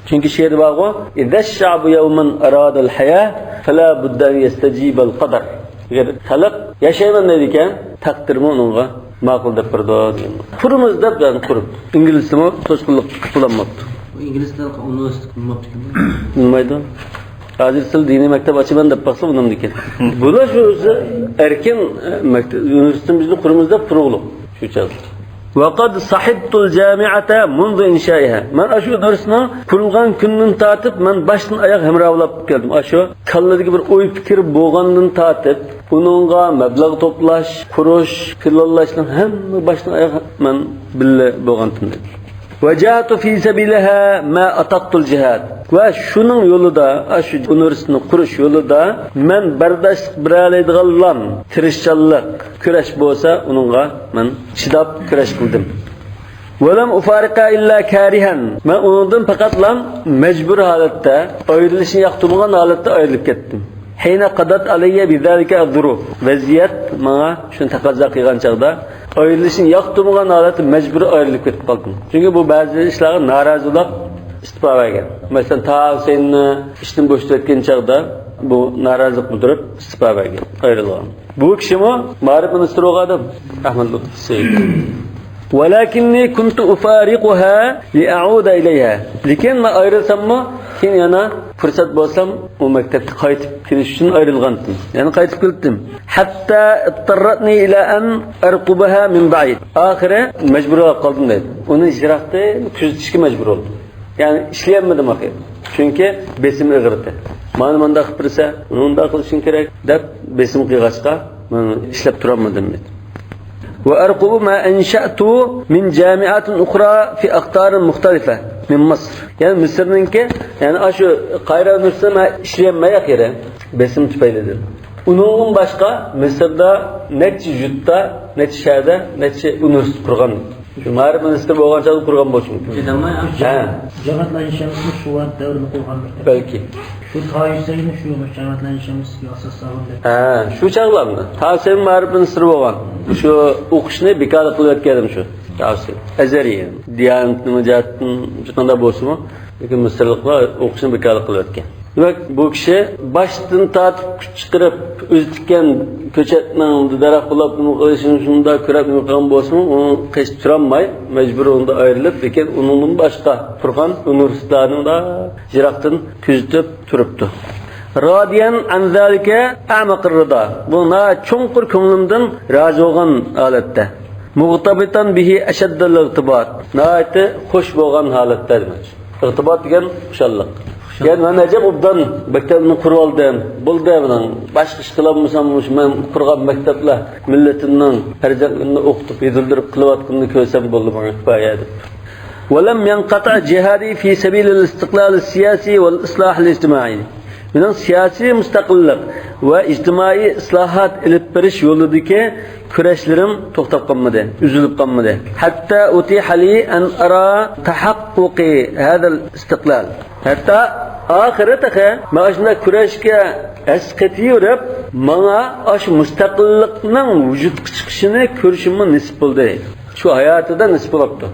چۈنكى شېئىردا بارغۇ، إذا الشعب يوما أراد الحياة فلا بد أن يستجيب القدر. ئەگەر خەلق ياشايمەن دەيدىكەن، تەقدىرمۇ ئۇنىڭغا ماقۇل دەپ بېرىدۇ دېگەن. قۇرىمىز دەپ، يەنى قۇرۇپ. ئىنگلىزچىمۇ توسقۇنلۇق قىلالماپتۇ. ئۇ ئىنگلىز تىلى ئۇنىۋېرسىتېت قۇرماپتىكەن. بىلمەيدۇ. ھازىر سىلەر دىنىي مەكتەپ ئاچىمەن دەپ باقسا ئۇنىمىدىكەن. بۇلار شۇ ئۆزى ئەركىن، ئە، مەكتەپ، ئۇنىۋېرسىتېتىمىزنى قۇرىمىز دەپ تۇرغۇلۇق شۇ چاغدا. وقد صحبت الجامعة منذ إنشائها. مەن ئاشۇ ئۇنىۋېرسىتېتنىڭ قۇرۇلغان كۈنىدىن تارتىپ مەن باشتىن ئاياغ ھەمراھ بولاپ كەلدىم. ئاشۇ كاللىدىكى بىر ئوي پىكىر بولغاندىن تارتىپ، ئۇنىڭغا مەبلەغ توپلاش، قۇرۇش، پىلانلاشنىڭ ھەممە باشتىن ئاياغ مەن بىللە بولغانتىم دېدى. وجاهدت في سبيلها ما أطقت الجهاد. ۋە شۇنىڭ يولىدا، ئاشۇ ئۇنىۋېرسىتېتنى قۇرۇش يولىدا مەن بەرداشلىق بېرەلەيدىغانلام، تىرىشچانلىق، كۈرەش بولسا، ئۇنىڭغا مەن چىداپ كۈرەش قىلدىم. ۋەلەم ئۇفارىقا ئىللا كارىھەن. مەن ئۇنىڭدىن پەقەتلام مەجبۇر ھالەتتە، ئايرىلىشنى ياقتۇرمىغان ھالەتتە ئايرىلىپ كەتتىم. ھىينە قەدەت ئەلەييە بىزالىكە ئەززۇرۇف. ۋەزىيەت ماڭا شۇنى تەقەززا قىلغان چاغدا، ئايرىلىشنى ياقتۇرمىغان ھالەتتە مەجبۇرىي ئايرىلىپ كېتىپ قالدىم. چۈنكى بۇ بەزى ئىشلارغا نارازىلىق ئىستىپا بەرگەن. مەسىلەن، تاھا ھۈسەيىننى ئىشتىن بوشىتىۋەتكەن چاغدا بۇ نارازىلىق بىلدۈرۈپ ئىستىپا بەرگەن، ئايرىلغان. بۇ كىشىمۇ مائارىپ مىنىستىرى بولغان ئادەم، ئەھمەد لۇتپى سېيىت. ۋەلەكىننى كۇنتۇ ئۇفارىقۇھا لىئەئۇدە ئىلەيھا. لېكىن مەن ئايرىلساممۇ، كېيىن يەنە پۇرسەت بولسام، ئۇ مەكتەپكە قايتىپ كېلىش ئۈچۈن ئايرىلغانتىم. يەنە قايتىپ كېلىپتىم. ھەتتا ئىتتەررەتنى ئىلە ئەن ئەرقۇبەھا مىن بەئىد. ئاخىرى مەجبۇر بولۇپ قالدىم دەيدۇ. ئۇنى يىراقتىن كۆزىتىشكە مەجبۇر بولدۇم. يەنى ئىشلىيەلمىدىم ئاخىرى. چۈنكى بېسىم ئېغىردى. مانا مۇنداق قىلىپ بېرسە، مۇنداق قىلىشىڭ كېرەك دەپ بېسىم قىلغاچقا، مەن ئىشلەپ تۇرالمىدىم. وأرقب ما أنشأت من جامعات أخرى في أقطار مختلفة من مصر. يەنى مىسىرنىڭكى، يەنى ئاشۇ قاھىرە ئۇنىۋېرسىتېتىدا مەن ئىشلىيەلمەي ئاخىرى، بېسىم تۈپەيلىدىن. ئۇنىڭدىن باشقا مىسىردا نەچچە يۇرتتا، نەچچە شەھەردە، نەچچە ئۇنىۋېرسىتېت قۇرغان. شۇ مائارىپ مىنىستىرى بولغان چاغدا قۇرغان بولۇشى مۇمكىن. ھە. جامائەت ئەييامىمىز شۇ ۋاقىت دەۋرىدە قۇرغان مەكتەپ. بەلكى. شۇ تاھا ھۈسەيىن شۇ جامائەت ئەييامىمىزگە ئاساس سالغان مەكتەپ. ھە، شۇ چاغلاردا. تاھا ھۈسەيىن مائارىپ مىنىستىرى بولغان. شۇ ئوقۇشنى بىكارلىق قىلىۋەتكەن ئادەم شۇ. تاھا ھۈسەيىن. ئەزھەرىي. دىيانەتنىڭ جەھەتتىن قانداق بولسىمۇ، لېكىن مىسىرلىقلار ئوقۇشنى بىكارلىق قىلىۋەتكەن. دېمەك، بۇ كىشى باشتىن تارتىپ كۈچ چىقىرىپ، ئۆزى تىككەن كۆچەتنىڭ دەرەخ بولاپ نېمە قىلىشىنى شۇنداق كۆرۈپ نېمە قىلغان بولسىمۇ، ئۇنىڭ قېچىپ تۇرالماي، مەجبۇر ئۇندا ئايرىلىپ، لېكىن ئۇنىڭدىن باشقا تۇرغان ئۇنىۋېرسىتېتلارنىڭدا يىراقتىن كۆزىتىپ تۇرۇپتۇ. رادىيەن ئەن زالىكە ئەمەقىر رىدا. بۇ ناھايىتى چوڭقۇر كۆڭلۈمدىن رازى بولغان ھالەتتە. مۇغتەبىتەن بىھى ئەشەددەل ئىغتىبات. ناھايىتى خۇش بولغان ھالەتتە دېمەكچى. ئىغتىبات دېگەن خۇشاللىق. خۇشاللىق. يەنى مەن ئەجەب ئوبدان مەكتەپنى قۇرۇۋالدىم. بولدى مېنىڭ. باشقا ئىش قىلالمىسام، مۇشۇ مەن قۇرغان مەكتەپلەر مىللىتىمنىڭ پەرزەنتلىرىنى ئوقۇتۇپ، يېتىلدۈرۈپ قىلىۋاتقىنىنى كۆرسەم بولدى ماڭا كۇپايە دەپ. ولم ينقطع جهادي في سبيل الاستقلال السياسي والإصلاح الاجتماعي. مېنىڭ سىياسىي مۇستەقىللىق ۋە ئىجتىمائىي ئىسلاھات ئېلىپ بېرىش يولىدىكى كۈرەشلىرىم توختاپ قالمىدى، ئۈزۈلۈپ قالمىدى. حتى أتيح لي أن أرى تحقق هذا الاستقلال. ھەتتا ئاخىرى تېخى مەن ئاشۇنداق كۈرەشكە ھەسسە قېتىۋېرىپ، ماڭا ئاشۇ مۇستەقىللىقنىڭ ۋۇجۇدقا چىقىشىنى كۆرۈشۈممۇ نېسىپ بولدى. شۇ ھاياتىدا نېسىپ بوپتۇ.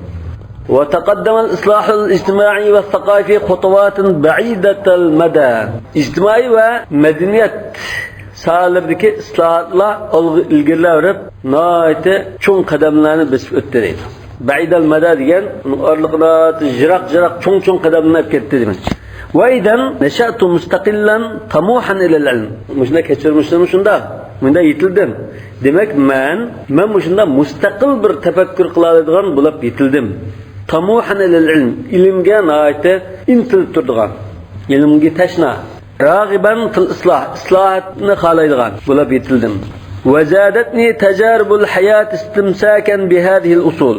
وتقدم الإصلاح الاجتماعي والثقافي خطوات بعيدة المدى. ئىجتىمائىي ۋە مەدەنىيەت ساھەلىرىدىكى ئىسلاھاتلار ئالغا ئىلگىرىلەۋېرىپ، ناھايىتى چوڭ قەدەملەرنى بېسىپ ئۆتتى دەيدۇ. بعيد المدى دېگەن ئارىلىقىدا يىراق-يىراق، چوڭ-چوڭ قەدەملەرنى ئېلىپ كەتتى دېمەكچى. وإذا نشأت مستقلا طموحا إلى العلم. مۇشۇنداق كەچۈرمىشلىرىمۇ شۇنداق. مۇنداق يېتىلدىم. دېمەك، مەن، مەن مۇشۇنداق مۇستەقىل بىر تەپەككۇر قىلالايدىغان بولاپ يېتىلدىم. طموحا إلى العلم. ئىلىمگە ناھايىتى ئىنتىلىپ تۇرىدىغان. ئىلىمگە تەشنا. راغبا في الإصلاح. ئىسلاھاتنى خالايدىغان بولاپ يېتىلدىم. وزادتني تجارب الحياة استمساكا بهذه الأصول.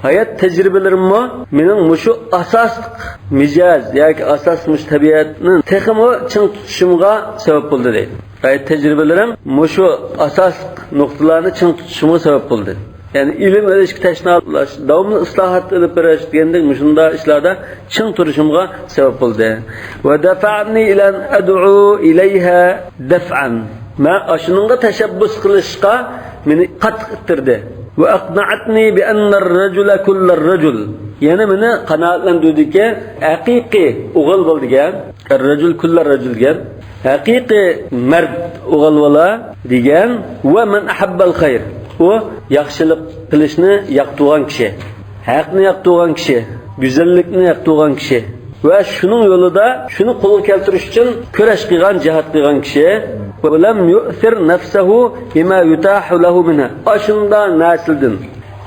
ھايات تەجرىبىلىرىممۇ مېنىڭ مۇشۇ ئاساسلىق مىجەز ياكى ئاساسلىق مۇشۇ تەبىئەتنى تېخىمۇ چىڭ تۇتۇشۇمغا سەۋەب بولدى دەيدۇ. ھايات تەجرىبىلىرىم مۇشۇ ئاساسلىق نۇقتىلارنى چىڭ تۇتۇشۇمغا سەۋەب بولدى. يەنى ئىلىم ئېلىشقا تەشنالاش، داۋاملىق ئىسلاھات ئېلىپ بېرىش دېگەندەك مۇشۇنداق ئىشلاردا چىڭ تۇرۇشۇمغا سەۋەب بولدى. ودفعني إلى أن أدعو إليها دفعا. مەن ئاشۇنىڭغا تەشەببۇس قىلىشقا مېنى قاتتىق ئىتتىردى. وأقنعتني بأن الرجل كل الرجل. يەنە مېنى قانائەتلەندۈردىكى، ھەقىقىي ئوغۇل بالا دېگەن، الرجل كل الرجل دېگەن، ھەقىقىي مەرد ئوغۇل بالا دېگەن، ومن أحب الخير، ئۇ ياخشىلىق قىلىشنى ياقتۇرغان كىشى، ھەقنى ياقتۇرغان كىشى، گۈزەللىكنى ياقتۇرغان كىشى. ۋە شۇنىڭ يولىدا شۇنى قولغا كەلتۈرۈش ئۈچۈن كۈرەش قىلغان، جىھاد قىلغان كىشى. ولم يؤثر نفسه بما يتاح له منها. ئاشۇنداق نەرسىلەردىن،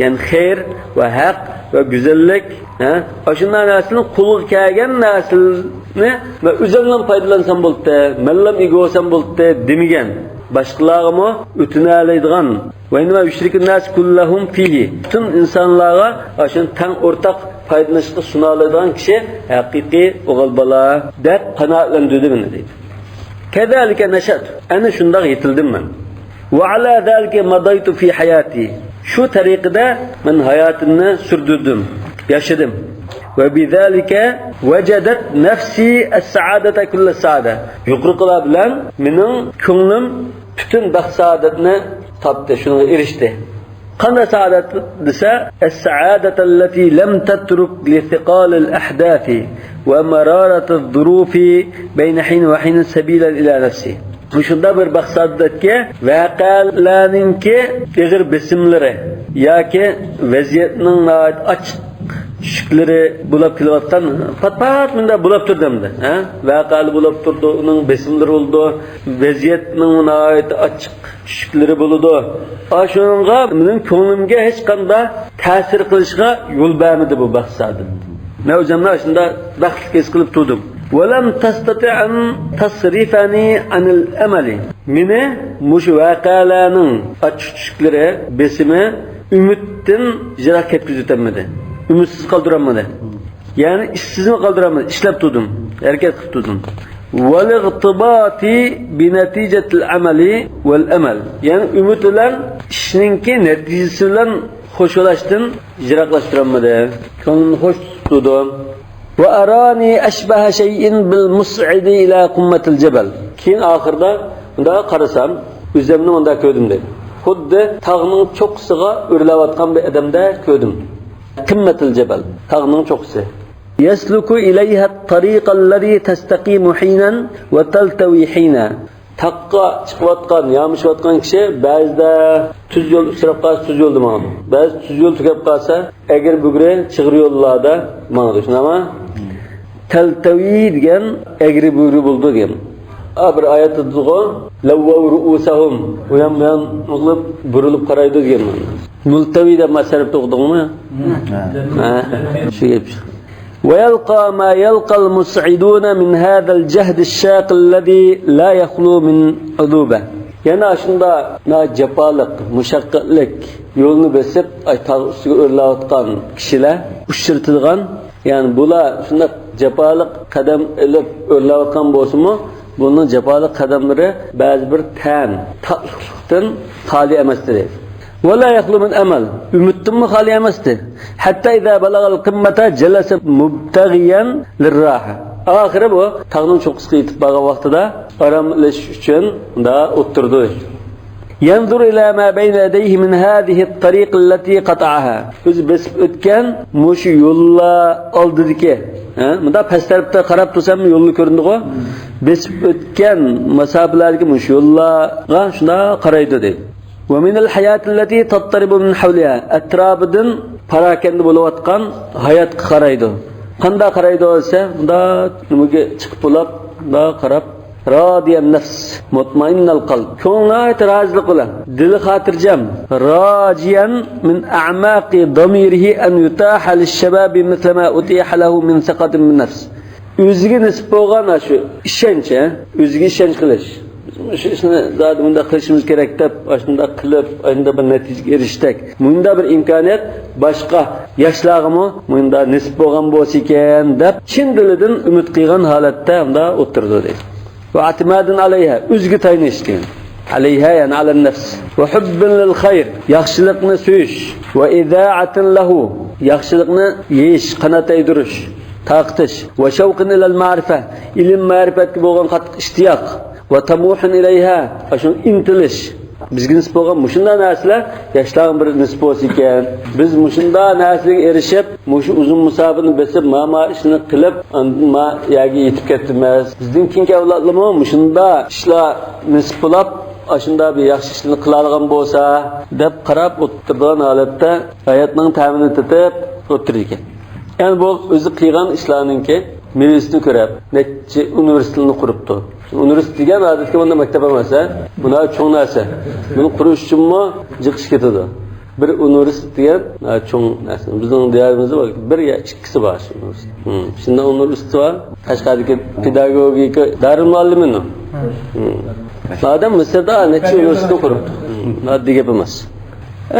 يەنى خەير ۋە ھەق ۋە گۈزەللىك، ھە؟ ئاشۇنداق نەرسىنى، قولغا كەلگەن نەرسىنى مەن ئۆزۈملا پايدىلانسام بولدى، مەنلا ئىگە بولسام بولدى دېمىگەن. باشقىلارغىمۇ ئۆتۈنەلەيدىغان، وإنما يشرك الناس كلهم فيه، پۈتۈن ئىنسانلارغا ئاشۇنى تەڭ ئورتاق پايدىلىنىشقا سۇنالايدىغان كىشى ھەقىقىي ئوغۇل بالا دەپ قانائەتلەندۈردى مېنى دەيدۇ. كذلك نشأت، ئەنە شۇنداق يېتىلدىم مەن. وعلى ذلك مضيت في حياتي، شۇ تەرىقىدە مەن ھاياتىمنى سۈردۈردۈم، ياشىدىم. وبذلك وجدت نفسي السعادة كل السعادة، يۇقىرىقىلار بىلەن مېنىڭ كۆڭلۈم پۈتۈن بەخت-سائادەتنى تاپتى، شۇنىڭغا ئېرىشتى. قانداق سائادەت دېسە، السعادة التي لم تترك لثقل الأحداث ومرارة الظروف بين حين وحين سبيلا إلى نفسي. مۇشۇنداق بىر بەخت-سائادەتكە، ۋەقەلەرنىڭكى ئېغىر بېسىملىرى ياكى ۋەزىيەتنىڭ ناھايىتى ئاچچىق چۈشۈكلىرى بولاپ كېلىۋاتقان، پات-پات مۇنداق بولاپ تۇردى ئەمدى، ھە؟ ۋەقەلەر بولاپ تۇرىدۇ، ئۇنىڭ بېسىملىرى بولىدۇ، ۋەزىيەتنىڭ ناھايىتى ئاچچىق چۈشۈكلىرى بولىدۇ. ئاشۇنىڭغا مېنىڭ كۆڭلۈمگە ھېچقانداق تەسىر قىلىشىغا يول بەرمىدى بۇ بەخت-سائادەت. مەن ئۆزۈمنى شۇنداق بەختلىك ھېس قىلىپ تۇردۇم. ولم تستطع أن تصرفني عن الأمل. مېنى مۇشۇ ۋەقەلەرنىڭ ئاچچىق چۈشۈكلىرى، بېسىمى ئۈمىدتىن يىراق كەتكۈزۈۋېتەلمىدى. ئۈمىدسىز قالدۇرالمىدى. يەنى ئىشسىزمۇ قالدۇرالمىدى. ئىشلەپ تۇردۇم. ھەرىكەت قىلىپ تۇردۇم. والاغتباط بنتيجة الأمل والأمل. يەنى ئۈمىد بىلەن ئىشنىڭكى نەتىجىسى بىلەن خوشلاشتىن يىراقلاشتۇرالمىدى. كۆڭلۈمنى خوش تۇتۇپ تۇردۇم. وأراني أشبه شيء بالمصعد إلى قمة الجبل. كېيىن ئاخىرىدا مۇنداق قارىسام، ئۆزۈمنى مۇنداق كۆردۈم دەيدۇ. خۇددى تاغنىڭ چوققىسىغا ئۆرلەۋاتقان بىر ئادەمدەك كۆردۈم. قمة الجبل، تاغنىڭ چوققىسى. يسلك إليها الطريق الذي تستقيم حينا وتلتوي حينا. تاغقا چىقىۋاتقان، يامىشىۋاتقان كىشى بەزىدە تۈز يول ئۇچراپ قالسا، تۈز يولدا ماڭىدۇ. بەزىدە تۈز يول تۈگەپ قالسا، ئەگرى-بۈگرى چىغىر يوللاردا ماڭىدۇ، شۇنداقمۇ؟ تەلتەۋى دېگەن ئەگرى-بۈگرى بولىدۇ دېگەن. ئا، بىر ئايەتتە دېدىغۇ، لەۋۋەۋ رۇئۇسەھۇم، ئۇيان-بۇيان قىلىپ، بۇرۇلۇپ قارايدۇ دېگەن مەنىدە. مۇلتەۋى دەپ مەسەلەپتە ئوقۇدۇڭمۇ؟ ھە. ھە، شۇ گەپ. ويلقى ما يلقى المصعدون من هذا الجهد الشاق الذي لا يخلو من عذوبة. يەنە ئاشۇنداق ناھايىتى جاپالىق، مۇشەققەتلىك يولنى بېسىپ، ئاي، تاغ ئۈستىگە ئۆرلەۋاتقان كىشىلەر ئۇچرىتىدىغان، يەنى بۇلار شۇنداق جاپالىق قەدەم ئېلىپ ئۆرلەۋاتقان بولسىمۇ، بۇنىڭ جاپالىق قەدەملىرى بەزى بىر تەم، تاتلىقلىقتىن خالىي ئەمەستى. ولا يخلو من أمل، ئۈمىدتىنمۇ خالىي ئەمەستى. حتى إذا بلغ القمة جلس مبتغيا للراحة. ئاخىرى بۇ تاغنىڭ چوققىسىغا يېتىپ بارغان ۋاقتىدا ئارام ئېلىش ئۈچۈن مۇنداق ئولتۇردى. ينظر إلى ما بين يديه من هذه الطريق التي قطعها. ئۆزى بېسىپ ئۆتكەن مۇشۇ يوللار ئالدىدىكى، ھە، مۇنداق پەس تەرەپتە قاراپ تۇرسام يوللا كۆرۈنىدىغۇ. بېسىپ ئۆتكەن مۇساپىلەردىكى مۇشۇ يوللارغا شۇنداق قارايدۇ دەيدۇ. ومن الحياة التي تضطرب من حولها، ئەتراپىدىن پاراكەندە بولۇۋاتقان ھاياتقا قارايدۇ. قانداق قارايدۇ دېسە، مۇنداق نېمىگە چىقىپ بولاپ، مۇنداق قاراپ، راضي النفس، مطمئن القلب. كۆڭلى ناھايىتى رازىلىق بىلەن، دىلى خاتىرجەم. راجيا من أعماق ضميره أن يتاح للشباب مثل ما أتيح له من ثقة بالنفس. ئۆزىگە نېسىپ بولغان شۇ ئىشەنچ، ھە؟ ئۆزىگە ئىشەنچ قىلىش. بىز مۇشۇ ئىشنى زادى مۇنداق قىلىشىمىز كېرەك دەپ، ئاشۇنداق قىلىپ، ئاشۇنداق بىر نەتىجىگە ئېرىشتۇق. مۇنداق بىر ئىمكانىيەت باشقا ياشلارغىمۇ مۇنداق نېسىپ بولغان بولسا ئىكەن دەپ، چىن دىلىدىن ئۈمىد قىلغان ھالەتتە مۇنداق ئولتۇرىدۇ دەيدۇ. واعتماد عليها، ئۆزىگە تايىنىش دېگەن. عليها، يەنى على النفس. وحب للخير، ياخشىلىقنى سۆيۈش. وإذاعة له، ياخشىلىقنى يېيىش، قانات يايدۇرۇش، تارقىتىش. وشوق إلى المعرفة، ئىلىم مەرىپەتكە بولغان قاتتىق ئىشتىياق. وطموح إليها، ئاشۇ ئىنتىلىش. بىزگە نېسىپ بولغان مۇشۇنداق نەرسىلەر ياشلارغا بىر نېسىپ بولسا ئىكەن. بىز مۇشۇنداق نەرسىلەرگە ئېرىشىپ، مۇشۇ ئۇزۇن مۇساپىنى بېسىپ، ما، ما ئىشنى قىلىپ، ئاندىن ما يەرگە يېتىپ كەتتىمىز. بىزدىن كېيىنكى ئەۋلادلارمۇ مۇشۇنداق ئىشلار نېسىپ بولاپ، ئاشۇنداق بىر ياخشى ئىشلارنى قىلالىغان بولسا، دەپ قاراپ ئولتۇرىدىغان ھالەتتە ھاياتنىڭ تەمىنى تېتىپ ئولتۇرىدىكەن. يەنى بۇ ئۆزى قىلغان ئىشلارنىڭكى مېۋىسىنى كۆرۈپ، نەچچە ئۇنىۋېرسىتېتنى قۇرۇپتۇ. ئۇنىۋېرسىتېت دېگەن ئادەتتىكى مۇنداق مەكتەپ ئەمەس، ھە؟ بۇ ناھايىتى چوڭ نەرسە. بۇنى قۇرۇش ئۈچۈنمۇ جىق ئىش كېتىدۇ. بىر ئۇنىۋېرسىتېت دېگەن ناھايىتى چوڭ نەرسە. بىزنىڭ دىيارىمىزدا بار، بىر يا ئىككىسى بار شۇ ئۇنىۋېرسىتېت. ھىم. شۇنداق ئۇنىۋېرسىتېت بار. قەشقەردىكى پېداگوگىكا دارىلمۇئەللىمىنىڭ. ھىم. ھىم. ئادەم مىسىردا نەچچە ئۇنىۋېرسىتېتنى قۇرۇپتۇ. ئاددىي گەپ ئەمەس.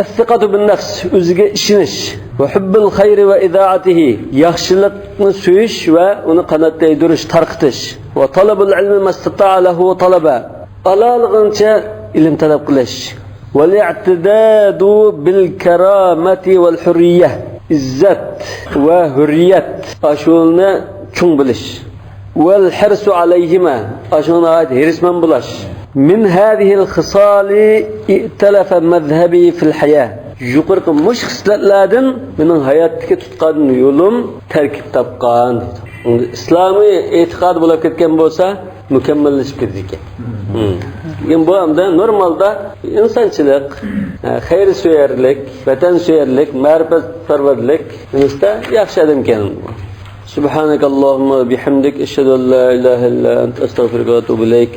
الثقة بالنفس، ئۆزىگە ئىشىنىش. وحب الخير وإذاعته، ياخشىلىقنى سۆيۈش ۋە ئۇنى قانات يايدۇرۇش، تارقىتىش. وطلب العلم ما استطاع له طلبا، ئالالىغىنىچە ئىلىم تەلەپ قىلىش. والاعتداد بالكرامة والحرية، ئىززەت ۋە ھۆرىيەت، ئاشۇنى چوڭ بىلىش. والحرص عليهما، ئاشۇنى ناھايىتى ھېرىسمەن بولاش. من هذه الخصال ائتلف مذهبي في الحياة، يۇقىرىقى مۇشۇ خىسلەتلەردىن مېنىڭ ھاياتتىكى تۇتقان يولۇم تەركىب تاپقان. ئىسلامىي ئېتىقاد بولۇپ كەتكەن بولسا، مۇكەممەللىشىپ كېتىدىكەن. لېكىن بۇ ئەمدى نورمالدا ئىنسانچىلىق، خەيرسۆيەرلىك، ۋەتەنسۆيەرلىك، مەرىپەتپەرۋەرلىك نېمىسىدە ياخشى ئادەمكەن. سبحانك اللهم وبحمدك، أشهد أن لا إله إلا أنت، أستغفرك وأتوب إليك.